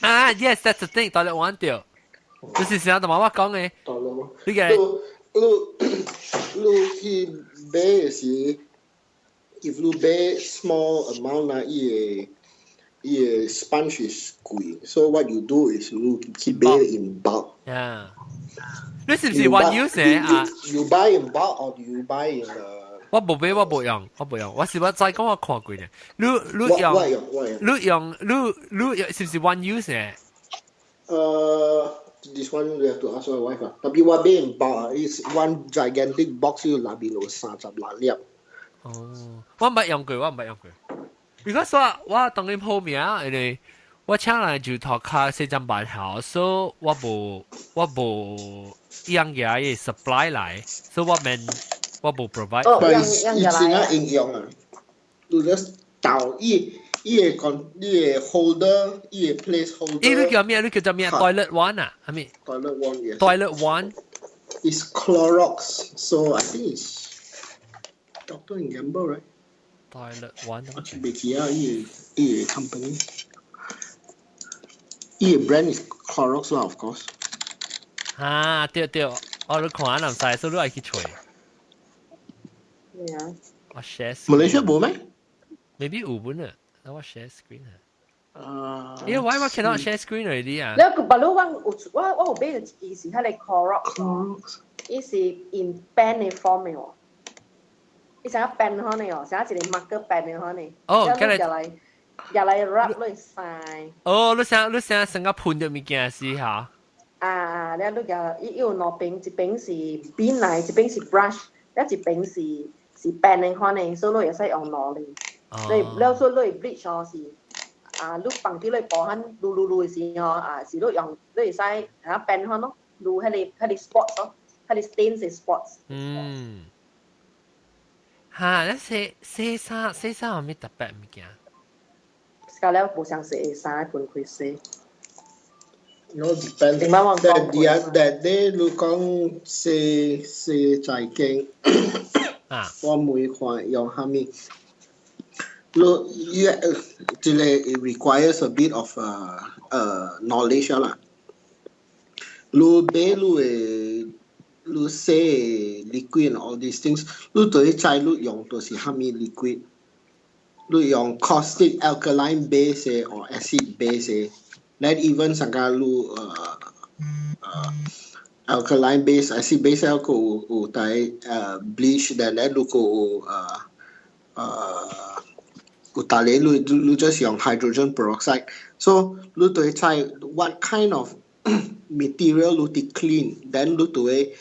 啊，yes，that's the thing，toilet wand 對。就是上同媽媽講嘅。 toilet wand。你個。你去買時，if 你買 small amount 啊，伊個 sponge is 貴，so what you do is 你去買 in bulk。 Yeah。你是唔是 one use 啊？You buy in bulk or do you buy in 我無買，我無用，我無用。我是我再講我看過呢。你用，你用，你用，是唔是 one use 呢？ This one we have to ask my wife 啊。特別我買 in bulk is one gigantic box 要內邊有36粒。哦，我毋捌用過，我毋捌用過。Because 我當然好名，因為我請人就塗跤洗針板頭，所以我無樣嘢嘅 supply 來，所以我免我無 provide。哦，樣樣嘢來。應用啊，你 just 倒伊個 con 伊個 holder，伊個 place holder。伊你叫咩？你叫做咩？Toilet wand 啊？係咪？Toilet wand yes。 Toilet wand。 It's Clorox, so I think it's Procter and Gamble, right? Toilet wand。我袂記啊，伊個 company。伊個 brand is Clorox 啦，of course。啊，對對，我你看唔使，所以你愛去揣。咩啊？我 share。 Malaysia 無咩？Maybe 有本啊，我 share screen 啊。啊。因為 why 我 cannot share screen already 啊？你個白佬我有我有買一支是彼個 Clorox，伊是 in pen 的 form 的哦。伊成個 pen 可能哦，成一個 marker pen 的可能。哦，佢來入來 rub 落曬。哦，你想成個噴著物件是嚇？啊，了你個伊有兩邊，一邊是筆來，一邊是 brush，了一邊是 pen 的款的，所以你會使用兩個。所以了所以你 bleach 哦是啊，你放佇你布漢擼擼擼的時候啊，是你用你會使啊 pen 款咯，擼彼個 spots 咯，彼個 stains 的 spots。嗯。嚇！你洗衫有咩特別物件？到了無相洗衫分開洗。 No depend. That day 你講洗洗在間，我每看用蝦米？你一這個 requires a bit of knowledge 啦。你買你的你洗 liquid and all these things，你對知你用就是蝦米 liquid。你用 caustic alkaline base or acid base。 Then even 上個你alkaline base acid base 個有帶bleach，then 咧如果有有帶咧你就是用 hydrogen peroxide。So 你對知 what kind of material 你得 clean，then 你就會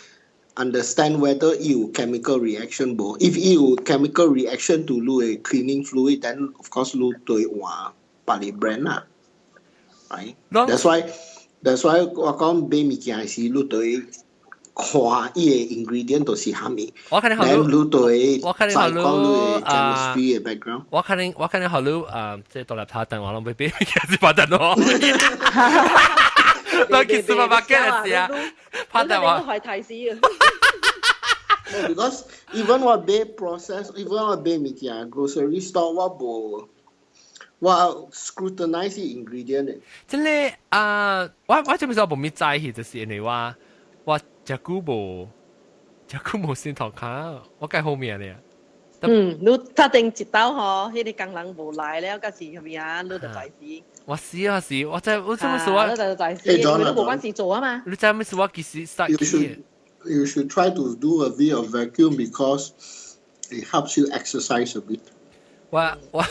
understand whether 有 chemical reaction 無。If 有 chemical reaction to 你的 cleaning fluid，then of course 你對換別個 brand 啦。Right? That's why 我講買物件時，你對看伊個 ingredient 都是蝦米。我可能你對我可能再講你 chemistry 的 background。我可能學你啊，即係獨立塔等我攏欲買物件是拍電話。我去 supermarket 時啊，拍電話。係提示啊。 No, because even 我買 process, even 我買物件 grocery store 我無。我 scrutinize ingredient 的。真係啊，我這邊說無咪知去，就是因為我遮久無洗塗跤，我計好命咧。嗯，你特定一道吼，彼個工人無來了，嗰時係咪啊？你就知死。我是啊是，我在我這麼說我，你就知死，因為你無關事做啊嘛。你知咩事我其實 start You should try to do a bit of vacuum because it helps you exercise a bit. 我我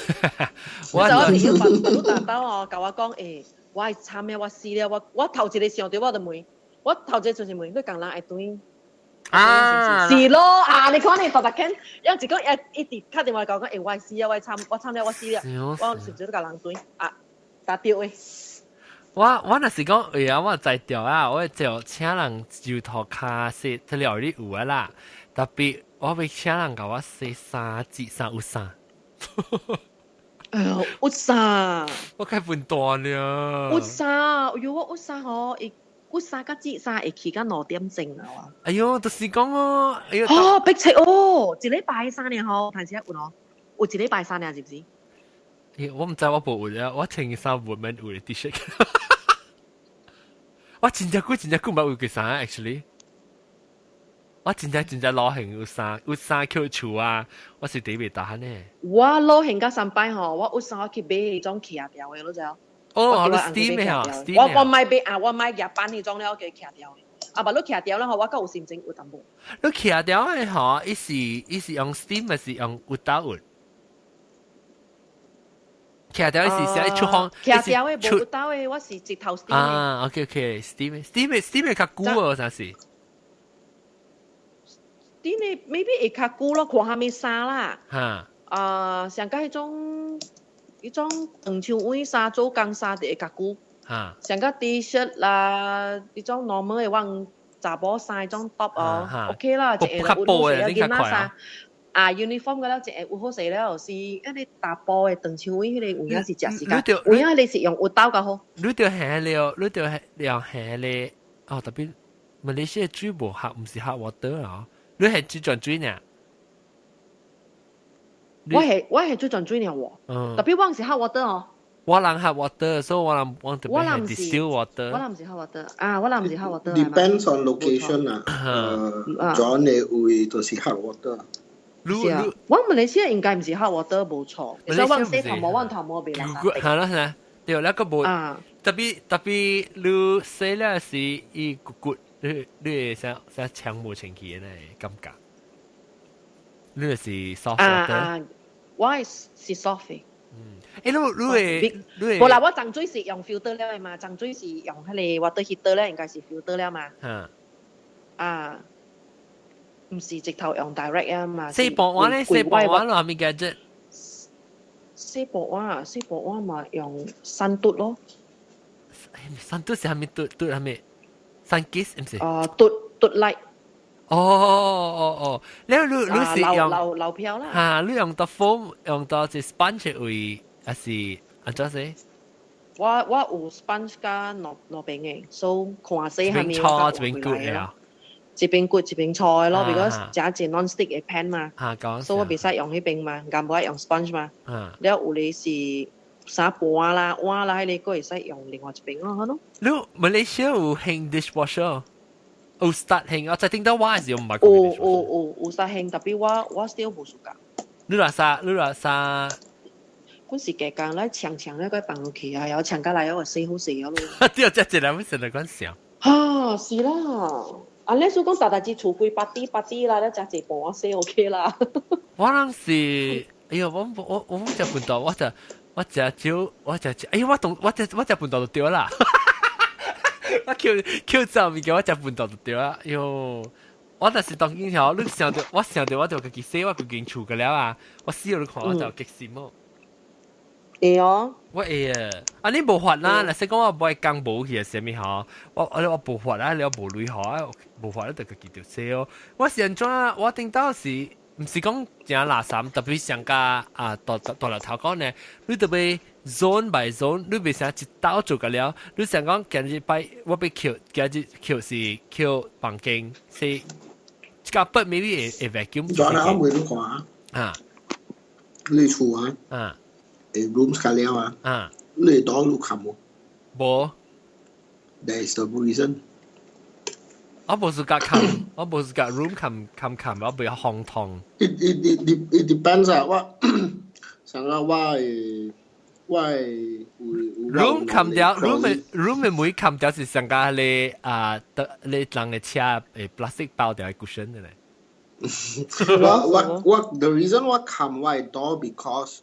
我朋友你打到哦，共我講，欸，我會慘咩？我死了！我頭一個想到我就問，我頭一個就是問，你工人會轉？啊，是咯，啊！你看你白白傾，因為一講一直敲電話共我講，欸，我死啊！我慘，我慘了，我死了，我是唔是都共人轉？啊，答對的。我若是講，哎呀，我知著啊，我就請人就塗跤洗，這料理有啊啦。特別我欲請人共我洗三節三有三。哎呦，鬱衫。我開笨蛋了。鬱衫，哎呦，我鬱衫吼，會鬱衫佮折衫會起到2點鐘啊！哎呦，就是講哦，哎呦，哦，逼切哦，一禮拜衫爾吼，但是有咯，有一禮拜衫爾是毋是？欸，我毋知我無有啊，我穿衫無免有的 T 恤。我真正久真正久毋捌有過衫，actually。我真正真正老興有衫有衫扣厝啊，我是特別大漢呢。我老興甲三擺吼，我有衫我去買彼種徛掉的，你知無？哦，你 steam 的哈，steam。我買買啊，我買夾板彼種了，給徛掉的。啊，無你徛掉了吼，我閣有心情有淡薄。你徛掉的吼，伊是用 steam 還是用有刀有？徛掉是寫出風，徛掉的無有刀的，我是直頭 steam。啊，OK OK，steam steam steam 較久哦，啥是？ steam 的 maybe 會較久咯，看啥物衫啦。哈。啊，上較彼種彼種長袖位衫做工衫就會較久。上個 T 恤啦，彼種 normal 的我查某衫彼種 top 哦，OK 啦，一下就有好勢了。囡仔衫啊，uniform 個了，一下有好勢了，是彼個查埔的長袖位，彼個有影是食時間，有影你是用有刀較好。你著下了，你著用下咧，哦，特別馬來西亞水無 hot，毋是 hot water 啊，你係水轉水呢？我係水轉水呢喎，特別我是 hot water 哦。我人 hot water，所以我人特別係 distill water。我人毋是 hot water，啊，我人毋是 hot water。 Depends on location 啊，John 的位就是 hot water。是啊，我馬來西亞應該毋是 hot water 無錯，所以我洗頭毛，我頭毛袂難。係啦係啦，對，那個無，特別特別你洗了是伊骨骨，你會啥啥搶無清氣的那個感覺。你是 soft water？啊，我係是 soft 的。嗯，欸，你會，無啦，我沖水是用 filter 了的嘛，沖水是用彼個 water heater 咧，應該是 filter 了嘛。啊，毋是直頭用 direct 啊嘛。洗盤碗咧，洗盤碗咯，係咪 gadget？洗盤碗，洗盤碗嘛用山嘟咯。山嘟是係咪嘟嘟係咪？Sunkist 毋是？啊，嘟嘟 light。哦哦哦，你是用流流票啦。嚇，你用到 foam 用到隻 sponge 位，還是按怎說？我有 sponge 加兩兩邊的，所以看洗係咪一邊搓一邊捲的啊？一邊捲一邊搓的咯，because 這是 non-stick 的 pan 嘛，所以我袂使用彼邊嘛，敢無愛用 sponge 嘛。了有的是啥盤啦、碗啦，彼個閣會使用另外一邊咯，好咯。你馬來西亞有興 dishwasher？有 start 興，我在聽到我係時唔捌。有有有有 start 興，特別我 still 無暑假。你話啥？你話啥？阮是加工咧，長長咧，佢放落去啊，然後長過來我洗好勢咯。對，這一個我成日講笑。哈，是啦。啊，你所講大大只厝開 party party 啦，你食一盤我洗 OK 啦。我人是，哎呦，我食笨蛋，我食少，我食哎呦，我懂，我食笨蛋就對啦。我叫叫走物件，我食笨蛋就對啦。喲，我若是當今條，你想著，我想著我就家己洗我規間厝個了啊！我死你看我就激心哦。會哦。我會啊！啊，你無法啦，若是講我無愛工無去啥物吼，我無法啊，你無鐳吼啊，無法你就家己就洗哦。我是按怎？我頂到是，毋是講誠垃圾，特別上加啊大大大頭講呢，你特別 zone by zone，你袂使一刀做個了。你想講今日擺我欲抾，今日抾是抾房間，是這個筆 maybe 會 vacuum。轉啊，我問你看啊，你厝啊，會 rooms 較了啊，你當你看無？無。 There is the reason。我無是甲冚，我無是甲 room 冚冚冚，我袂風通。 It depends 啊，我上個我會有 room 冚掉，room 的門冚掉是上加你啊，得你人的車誒 plastic 包掉的 cushion 的咧。我 the reason 我冚我的 door because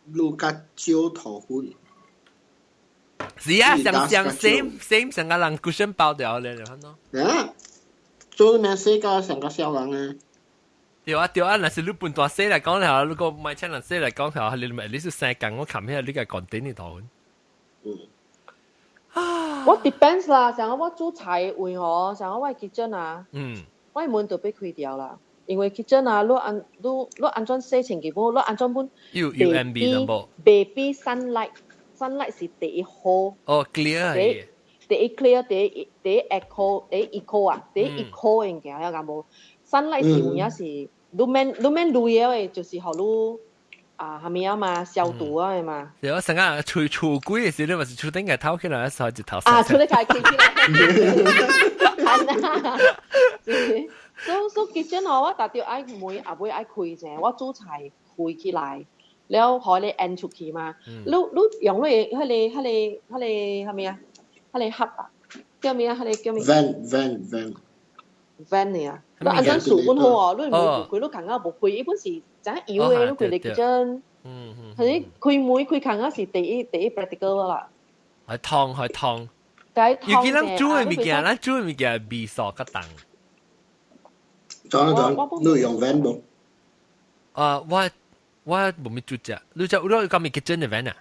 你較少塗粉。是啊，上上 same same 上個人 cushion 包掉咧，你看到？啊，做咩洗甲上個小人咧？對啊對啊，若是你笨大洗來講咧，如果買請人洗來講咧，你咪你是生工我冚起來，你個講頂你頭。嗯。我 depends 啦，像我煮菜的位吼，像我的 kitchen 啊，我的門就被開掉啦。因為 kitchen 啊，你按你你按怎洗清潔無？你按怎本有 UMB 淡薄。 baby sunlight，sunlight 是第一好。哦，clear 第一第一 clear，第一第一 eco，第一 eco 啊，第一 eco 的物件，曉敢無？sunlight 是有影是，你免你免鐳的，就是予你啊，蝦米啊嘛，消毒啊的嘛。對，我成日廚廚櫃的時，你咪是廚頂個頭起來，一頭。啊，出嚟開起來。係啊，所以 kitchen 哦，我特著愛門後尾愛開者，我煮菜開起來，了予你按出去嘛。你你用你彼個彼個彼個蝦米啊？彼個盒啊，叫咩啊？彼個叫咩？Vent vent vent。 vent 啊！你按怎數本好哦，你門無開，你空仔無開，伊本是怎油的，你開咧 kitchen。係開門開空仔是第一第一 practical 啦。係燙係燙。尤其咱煮的物件，咱煮的物件味素較重。講講，你用 vent 無？啊，我我無咪煮食，你食有你敢咪 kitchen 的 vent 啊？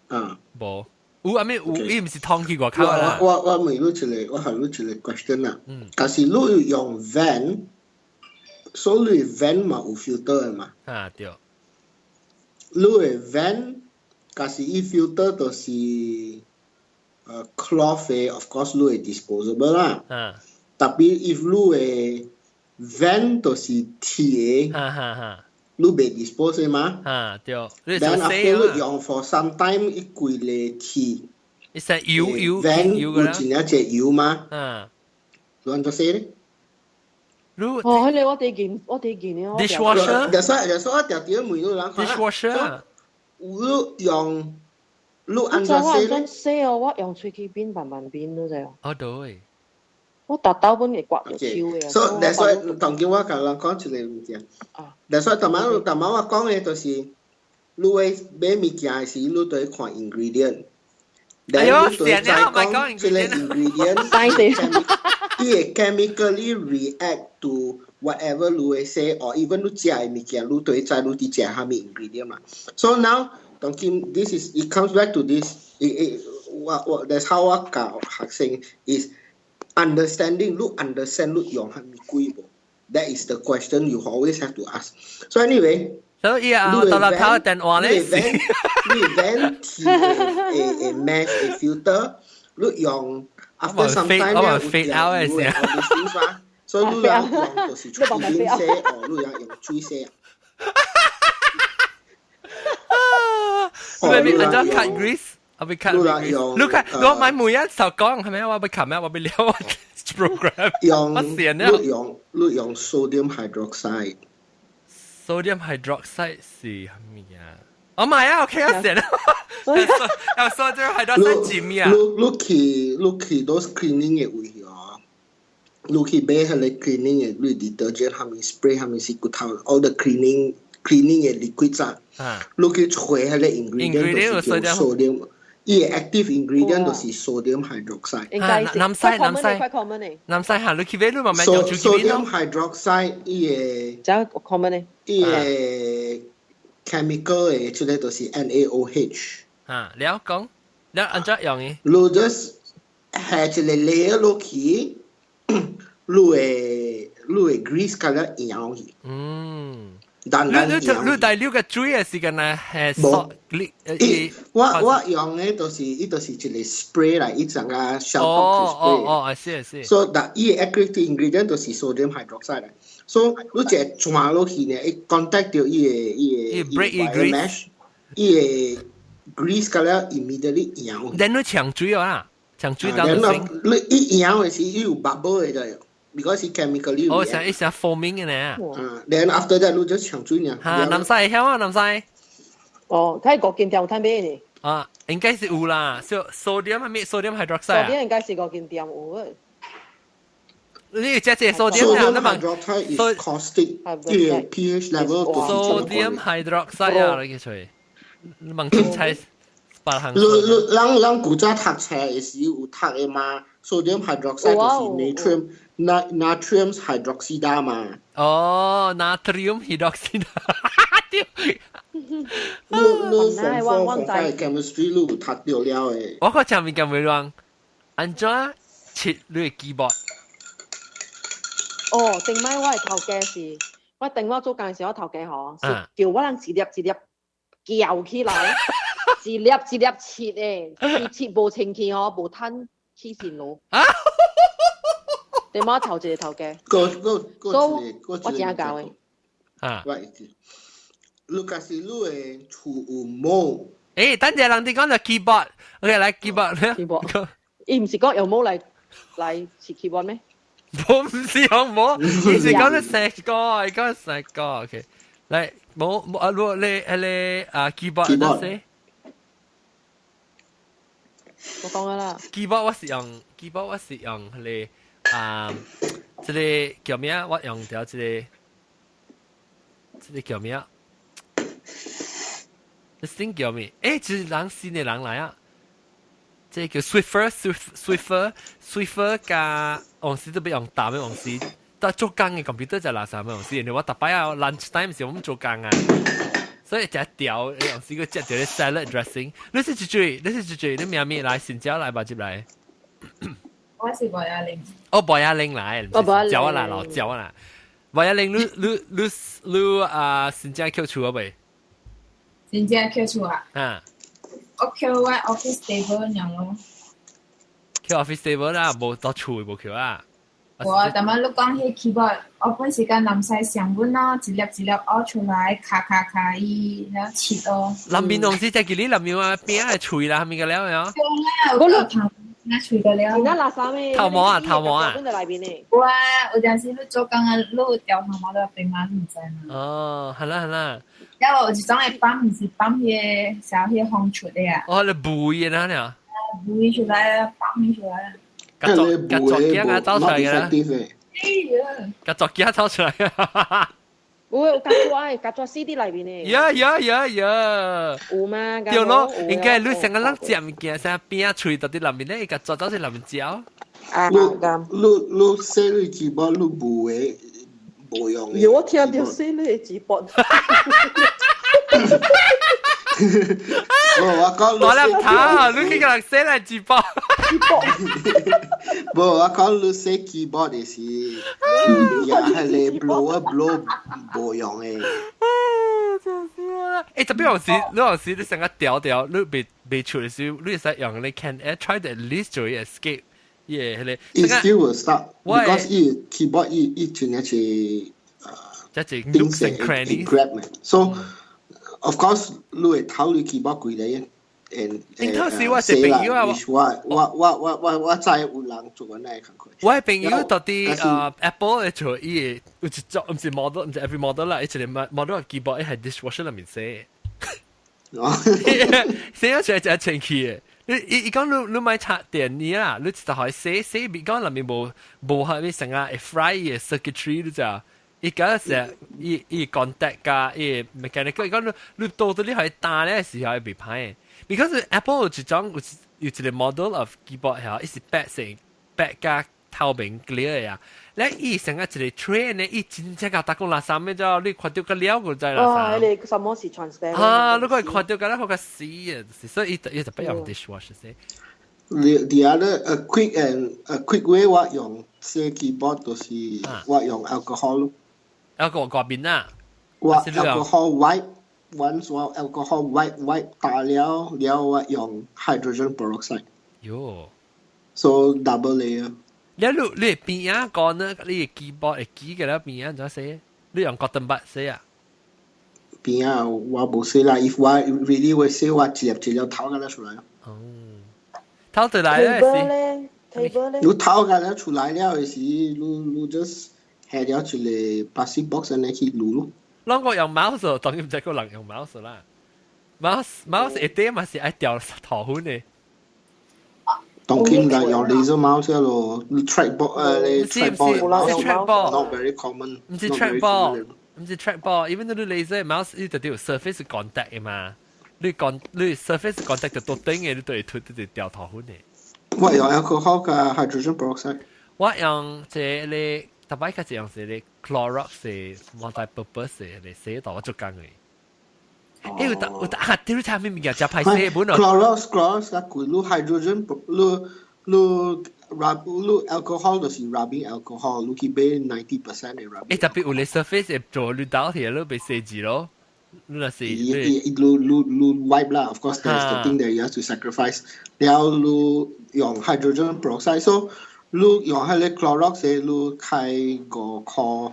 啊。無。有啊咩有？伊毋是通去外口啦。我我問你一個，我問你一個 question 啦。假是你用 vent，所以你 vent 嘛有 filter 的嘛？啊對。你的 vent，假是伊 filter 就是cloth 的，of course 你會 disposable 啦。Tapi if 你的 vent 就是鐵的，哈哈哈。你袂 dispose 嘛？啊對。 Then after 你用 for some time，伊規個鐵，伊成油油 vent 有真正隻油嘛？你按怎洗咧？你哦，彼個我第見，我第見的。 Dishwasher。就是我定定問你人看。 Dishwasher。你用你按怎洗咧？洗哦，我用喙齒邊慢慢邊咯就。哦對。我逐兜本會刮著手的。所以，that's why 當今我共人講一個物件。That's why 逐擺逐擺我講的就是，你會買物件的時，你都會看 ingredient。哎喲，你就知講這個 ingredient，伊會 chemically react to whatever 你會洗，or even 你食的物件，你都會知你佇食啥物 ingredient 嘛。So now，當今 this is it comes back to this，it 我我 that's how 我教學生 is understanding，你 understand 你用啥物鬼無？That is the question you always have to ask. So anyway. 所以啊，到啦頭電話咧，你 vent 鐵的 mesh 的 filter，你用 after some time 咧，有 fade out 的時候，所以你用就是喙邊洗，哦，你用用水洗。你按怎 cut grease？我欲 cut grease。你看，我買每一首講係咪？我欲 cut 咩？我欲了 program。用你用你用 sodium hydroxide。 Sodium hydroxide 是啥物啊？哦，唔係啊，OK 啊，成啦。有 sodium hydroxide 是咩啊？你你去你去 those cleaning 的位哦，你去買彼個 cleaning 的，你 detergent 啥物 spray 啥物是骨頭，all the cleaning 的 liquid 啊，你去揣彼個 ingredient 就是叫 sodium，伊的 active ingredient 就是 sodium hydroxide。應該是。南西南西南西嚇，你去買你慢慢用 sodium hydroxide 伊的，這 common 的。伊的 chemical 的這個就是 NaOH。啊，了講，了按怎用的？你 just 下一個 layer 落去，你會你會 grease 較了揚去。單單你你大了個水的時間呢？係無，你我我用的就是伊就是一個 spray 來，伊種個消毒 spray。哦哦，係是是。所以，但伊的 active ingredient 就是 sodium hydroxide 來。所以你一個轉落去呢，伊 contact 到伊的伊的伊的 mesh，伊的 grease 較了 immediately 揚。然後搶水啊，搶水到你一揚的時，伊有 bubble 的就。because 是 chemically 哦，成一成 foaming 嘅呢。啊，then after that 你就搶水呢。嚇，南西曉啊，南西。哦，睇五間店有趁買呢。啊，應該是有啦，sodium 係咩？sodium hydroxide。 sodium 應該是五間店有的。你食這 sodium 啊？那麼 hydroxide is caustic，伊個 pH level sodium hydroxide 啊，你記住。你問凊彩別行。你你咱咱古早讀冊的時有讀的嘛？sodium hydroxide 就是 natrium natrium hydroxide 嘛。哦，natrium hydroxide。對。你你 form four form five chemistry 你有讀到了的。我個前面咁樣講，按怎切你的 keyboard？哦，頂擺我的頭家是，我頂我做工時，我頭家嗬，是叫我人一粒一粒撬起來，一粒一粒切的，切無清氣嗬，無趁起線路。頂我頭一個頭家，個個個所以一個我真𠢕的。啊，我會記。你假是你的厝有毛？誒，等陣人哋講就 keyboard，OK，來 keyboard。 keyboard，伊毋是講用毛來來切 keyboard 咩？我唔是用毛，伊是講咗成個，伊講成個，OK。來，冇冇啊，如果你迄個啊 keyboard 那些，我講咗啦。 keyboard 我是用 keyboard 我是用彼個啊，這個叫咩啊？我用著這個，這個叫咩啊？這新叫咩？誒，這是人新的人來啊！這個叫 Swiffer Swiffer Swiffer 加往時都欲用膽的往時，但做工的 computer 就垃圾的往時，因為我逐擺啊 lunch time 時我們做工啊，所以食掉，有時個食掉啲 salad dressing。你是一嘴，你是一嘴，你名咩來？新椒來吧，入來。我是博雅玲。哦，博雅玲來，哦，博雅玲椒啦，老椒啦。博雅玲，你你你你啊，新椒抾厝啊未？真正抾厝啊？啊。我抾我 office table 爾咯。抾 office table 啦，無到厝無抾啊。我但係你講彼 keyboard，我本時間南西上本咯，一粒一粒挖出來，卡卡卡伊，然後切咯。南面東西就叫你南面啊，邊係喙啦，係咪個了呀？對啦，有個頭那喙個了。真垃圾咩？頭毛啊，頭毛啊。本在內面呢。哇，有陣時你做工啊，你掉頭毛到邊嘛，你毋知嘛？哦，係啦係啦。然後有一種會放，毋是放彼個小彼個風出的啊。哦，你霧的那呢？霧出來啊，放出來啊。甲作甲作鏡啊，走出來啦！哎呀！甲作鏡走出來啊！有有夾紙，夾紙死佇內面的。呀呀呀呀！有嗎？對咯，應該你成個人食物件，成邊仔喙到佇內面咧，伊共抓走去內面嚼。啊，你你你洗你 keyboard 你無的無用的。有我聽到洗你的 keyboard。無我講我嚟頭，你去共人洗來 keyboard。無我講你洗 keyboard 的是，也係個 blower blow 無用的。欸，特別有時，你有時你成個調調，你未未出的時候，你會使用你 can try to at least 做 escape。耶，彼個。 It still will stop because 伊 keyboard 伊伊真正是即係 nooks and crannies。 grab 嘅，so of course 你會偷你 keyboard 過來，and 頂頭時我一朋友啊，我我我我我我知有人做緊那個工課。我朋友到底Apple 會做伊個有一種毋是 model，毋是 every model 啦，伊一個 model of keyboard 伊係 dishwasher 內面洗。洗咗出來就清氣的。你伊伊講你你莫插電呢啦，你就可以洗洗，別講內面無無係咩成啊會 fry 嘅 circuitry 你知啊？伊嗰時伊伊 contact 加伊 mechanical，伊講你你到到你係打咧時候會袂歹。Because Apple 有一種有有一個 model of keyboard 嚇，伊是白色白加透明 clear 的啊。咧伊成個一個 tray 呢，伊真正共逐講垃圾咩啫？你看到個了就知垃圾。哦，彼個什麼是 transparent？啊，你個看到個了好個死啊！所以伊伊就不用 dishwash 先。 The other a quick and a quick way 我用洗 keyboard 就是我用 alcohol 咯。 alcohol 掛面啊？我 alcohol wipe once 我 alcohol wipe wipe 打了了我用 hydrogen peroxide。喲。 So double layer。你你你邊啊講呢？你 keyboard 會記嘅啦邊啊怎洗？你用 cotton bud 洗啊？邊啊，我無洗啦。If 我 really 會洗，我一粒一粒頭個出來。哦，頭出來咧是。table 咧？你頭個出來了的時，你你 just 下了一個 plastic box 按呢去滷咯。啷個用 mouse，當然毋知個人用 mouse 啦。mouse mouse 一點嘛是愛掉頭粉的。當今來用 laser mouse 咯，trackball 誒，trackball 唔是 not very common。毋是 trackball，毋是 trackball，even 你 laser mouse 伊就有 surface contact 的嘛。你講你 surface contact 就到頂嘅，你都會脫就掉頭粉的。我用 alcohol 加 hydrogen peroxide。我用這個，逐擺較濟用這個 Clorox 的 multi-purpose 的來洗頭，我做工的。欸，有有啊，對你查咩物件真歹洗本哦。 Clorox Clorox 較貴，你 hydrogen 你你 rub 你 alcohol 就是 rubbing alcohol，你去買 90% 的 rubbing。欸，特別有咧 surface 會做你倒去，你袂洗字咯。你若是你你 wipe 啦，of course that's the thing that you have to sacrifice。然後你用 hydrogen peroxide，so 你用彼个 Clorox 的，你開5箍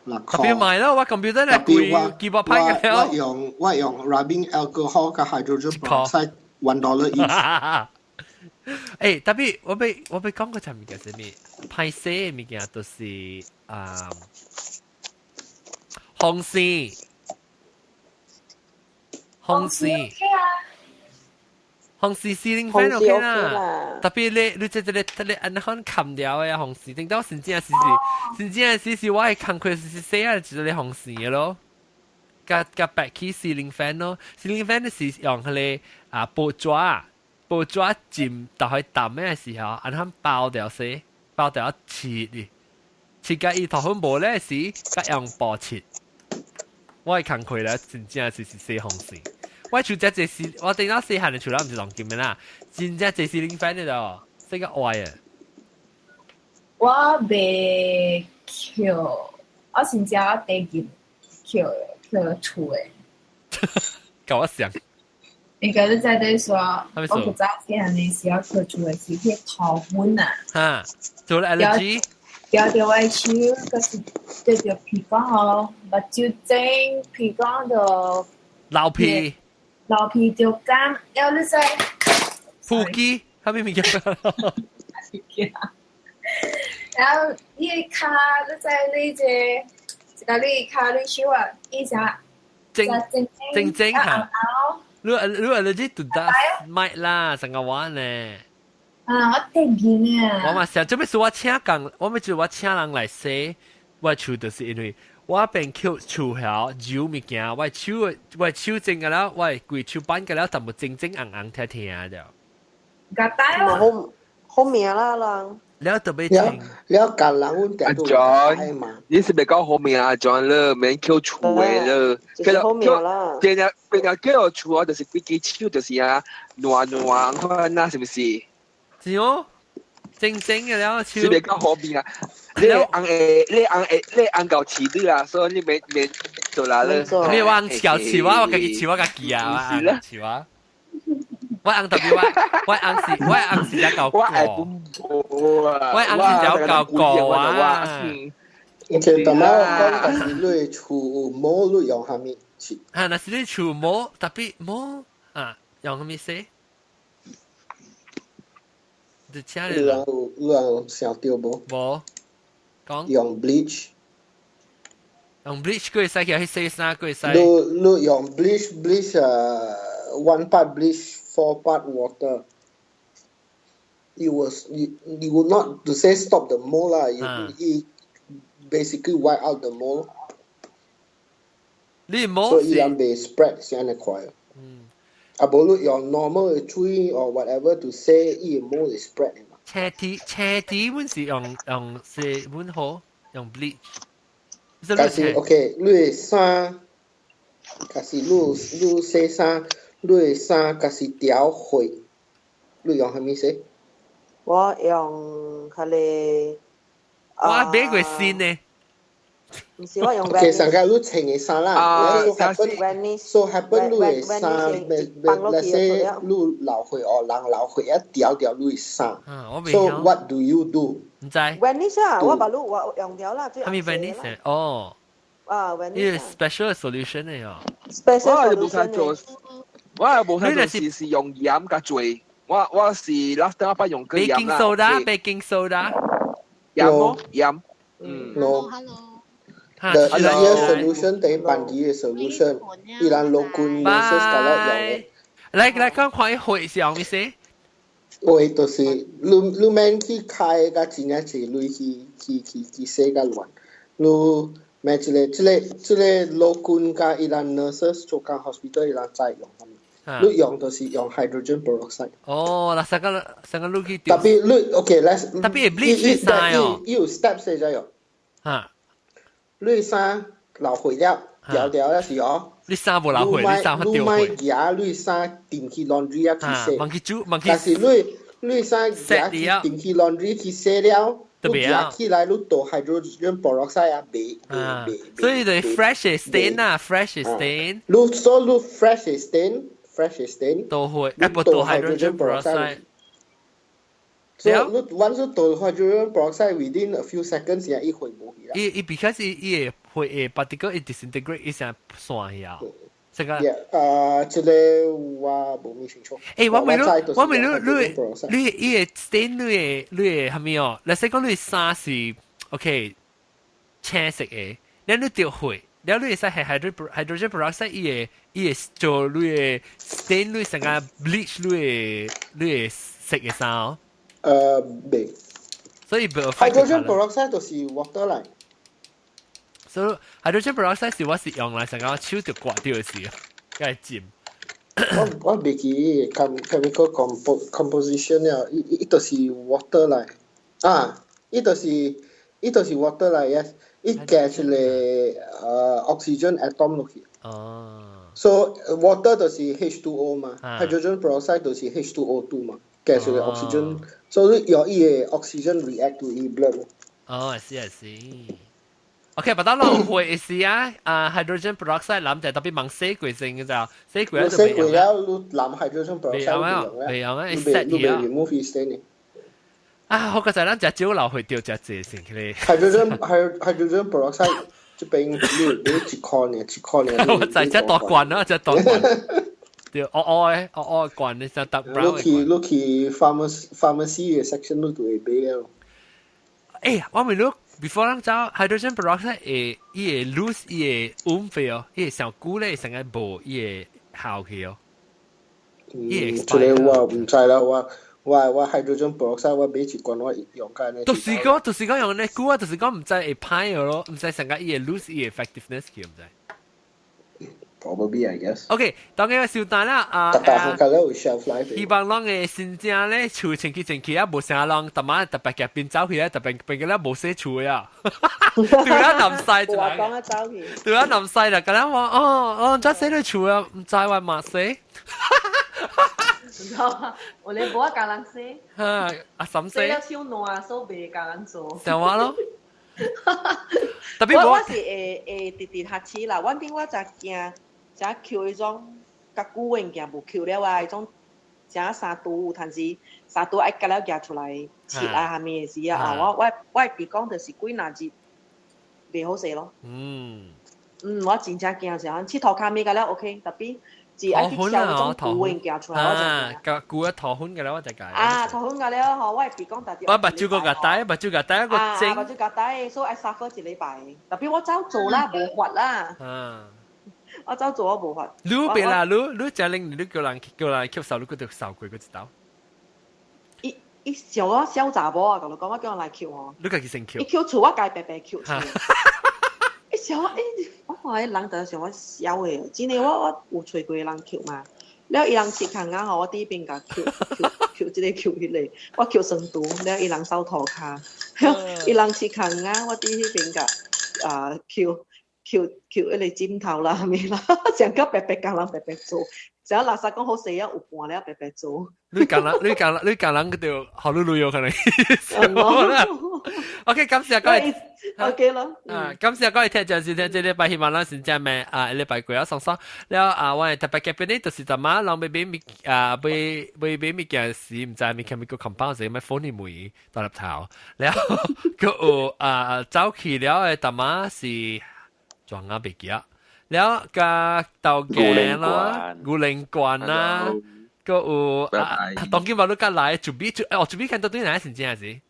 6箍。特別買咯，我 computer 咧貴幾百塊嘅我用 rubbing alcohol 佮 hydrogen peroxide $1 each。欸，特別我欲講個層物件啥物，歹洗的物件就是啊，風扇。風扇，風扇 ceiling fan OK 啦，特別你這個按呢款冚掉的風扇，頂到真正是真正是我的工課是洗啊，就是風扇的咯，佮白起 ceiling fan 咯，ceiling fan 是用彼個啊報紙報紙浸落去澹的時候，按呢包掉洗，包掉切的，切甲伊頭粉無咧時，佮用布切。我的工課咧真正是洗風扇。我厝這這是，我頂到細漢的厝啦，毋是當今的啦，真正這是 ceiling fan 的咯，這個壞啊。我袂抾，我真正第日抾抾厝的。共我想。應該你在對說，我較早細漢的時候抾厝的是彼塗粉啊。哈，做了 allergy。掉著我的手，閣是對著鼻孔哦，目睭腫，鼻孔就流鼻。流鼻就乾，了你知？腹肌，啥物物件？然後你的跤，你知你這，一個你跤你手啊，伊啥？整整整嚇。你 allergy to dust mite 啦，成個話呢？啊，我頂邊啊！我嘛想，這欲是我請工，我欲就我請人來洗我厝，就是因為我變抾厝曉揉物件，我手整個了，我規手板個了，淡薄整整紅紅疼疼就。夾帶哦！好好命啦人。了特別清。了教人阮阿 John，你是袂講好命阿 John 了，免抾厝的了。就是好命啦。變了變了叫厝啊，就是規支手就是啊，軟軟款啊，是毋是？是哦，正正嘅了手。是袂講好命啊！你紅會，你紅會，你紅夠飼你啊，所以你免免做啦了。你我紅夠飼我，我家己飼我家己啊，我飼我。我紅特別我，我紅是只狗狗。我愛我紅是隻狗狗啊。 OK，但係我講，但是你厝有毛，你用啥物飼？啊，若是你厝毛特別毛啊，用啥物洗？就請你有想著無？無，講。用 bleach。用 bleach 閣會使去洗衫，閣會使。你用 bleach 啊，one part bleach, four part water. You will not to say stop the mold 啦，you basically wipe out the mold. 你毛所以伊人袂 spread 是按呢快。嗯。啊，無你用 normal 的水 or whatever to 洗，伊的 mold 會 spread 嘛。車鐵車鐵，阮是用洗阮好用 bleach。但是 OK，你的衫，假是你洗衫，你的衫假是掉血，你用啥物洗？我用彼个。我買過新的。毋是我用。 OK，上個你穿的衫啦，so happen 你的衫，let's say 你流血哦，人流血一掉掉你的衫。So what do you do？毋知。 Vanish 啊，我捌你我用掉啦。啥物 Vanish？哦。啊，Vanish。呢個 special solution 嚟哦。 special solution。我係無太做是用鹽佮水，我是 last time 我捌用過鹽啦。 baking soda，baking soda。鹽咯，鹽。嗯。No。 The easier solution 等於辦機的 solution，伊人老君 nurses 甲咱用的。來來講看伊血是用咩事？血就是你免去開甲真正濟鐳去洗甲亂，你免這個老君佮伊人 nurses 做工 hospital 伊人知用啥物。你用就是用 hydrogen peroxide。哦，那三個三個你去。特別你 OK，let's 特別 bleach 衫哦。有 steps 會知哦。哈。你衫流血了，掉掉了是哦。你衫無流血，你衫掉血。你莫舉你衫掟去 laundry 啊去洗。忘去煮，忘去。但是你你衫夾去定去 laundry 去洗了，你夾起來你倒 hydrogen peroxide 啊，袂袂袂。所以就 fresh stain 啊，fresh stain。你所你 fresh stain，fresh stain 都會，一部倒 hydrogen peroxide。所以你 once 你倒 hydrogen peroxide within a few seconds，伊會無去啦。伊伊 because 伊伊會會 particle 伊 disintegrate 伊成散去啊。這個。這個我無咪清楚。欸，我問你，我問你，你你伊個 stain 你個啥物哦？你說講你衫是 OK 青色的，了你著血，了你會使係 hydrogen peroxide 伊會做你個 stain 你成個 bleach 你個色的衫哦。袂。所以 hydrogen peroxide 就是 water 來。所以 hydrogen peroxide 是我是用來成個手就刮掉的時，該浸。我袂記 chemical composition 了，伊就是 water 來，啊，伊就是 water 來，yes，伊加一個oxygen atom 落去。哦。 So water 就是 H2O 嘛，hydrogen peroxide 就是 H2O2 嘛，加一個 oxygen，所以用伊個 oxygen react to 伊 blood。哦，I see I see。OK，不到浪費的時啊，啊 hydrogen peroxide 淋就特別猛洗過先嘅就，洗過就洗過了，你淋 hydrogen peroxide 未用啊，未用啊，你未 remove 伊 stain。啊，好個就咱食酒流血掉食濟先起嚟。 hydrogen peroxide 這邊你買1塊呢，1塊呢。我就只大罐啊，只大罐。對，黑黑的，黑黑罐，你只搭 brown。你去 pharmacy 嘅 section 你就會買了。欸，我問你。before 咱走 hydrogen peroxide 會伊會 lose 伊個溫費哦，伊會上久咧成個無伊個效去哦。嗯，這個我毋知啦，我 hydrogen peroxide 我買一罐我用緊咧。就是講用咧久啊，就是講毋知會歹咯，毋知成個伊會 lose 伊 effectiveness 去，毋知。 Probably, I guess. OK，當然小等啦，啊，大家有 shelf life。希望咱的新正咧厝清氣清氣啊，無啥人，逐晚特別夾邊走去咧，特別變個咧無洗厝的啊。對啦，南西就。我講啊走去。對啦，南西啦，咁樣話哦哦，怎洗你厝啊？毋知話嘛洗。我哋無啊教人洗。哈，阿嬸洗。洗了手爛，所以袂教人做。就話咯。特別我是會會直直學試啦，反正我就驚。才抾彼種較久的物件無抾了啊，彼種誠衫櫥有趁時衫櫥愛割了夾出來切啊，啥物的時啊，啊我會鼻講就是幾若日袂好勢咯。嗯，我真正驚是講切塗跤物個了 OK，特別是愛去削彼種舊的物件出來，我就驚。舊的塗粉個了我就解。啊，塗粉個了吼，我會鼻講特別。我目睭個夾帶，目睭夾帶個蒸。啊，目睭夾帶，所以愛 suffer 一禮拜。特別我走做啦，無法啦。我走做我無法。你別啦，你食零，你叫人吸收，你閣著受過閣一道。伊伊像我小查某啊，共你講我叫人來抾吼。你家己先抾。伊抾厝我家白白抾厝。伊想我，欸，我看彼人就像我痟的，真的我有揣過人抾嘛。了伊人切空啊吼，我佇邊共抾抾抾這個抾彼個，我抾床櫥，了伊人掃塗跤。伊人切空啊，我佇彼邊共啊抾。抾抾彼個枕頭啦，啥物啦，成個白白共人白白做，成垃圾講好勢啊，有半了白白做。你講人，你講人，你講人就好嚕嚕有可能。OK，感謝各位。 OK 咯。啊，感謝各位聽眾收聽，這禮拜希望咱先正咩啊，禮拜過啊爽爽。了啊，我特別嘉賓呢，就是逐晚人買買物啊，買買買物件時，毋知物 chemical compound 是咩粉的梅大粒頭。了，閣有啊，走去了的逐晚是。撞啊袂記啊，了加豆干啦、牛奶罐啦，閣有啊，當今嘛你較來準備就哦，準備看到對哪是真是，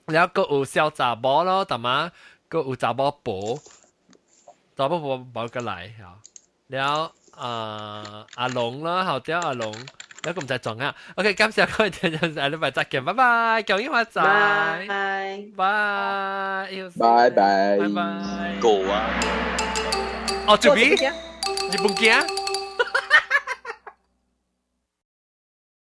了閣有小查某咯，逐晚閣有查某婆，查某婆無較來嚇，了啊阿龍啦，後條阿龍，了閣毋知撞啊，OK，感謝各位聽眾，下禮拜再見，拜拜，恭喜發財，拜拜，拜拜，拜拜，過啊，哦，準備，日本行。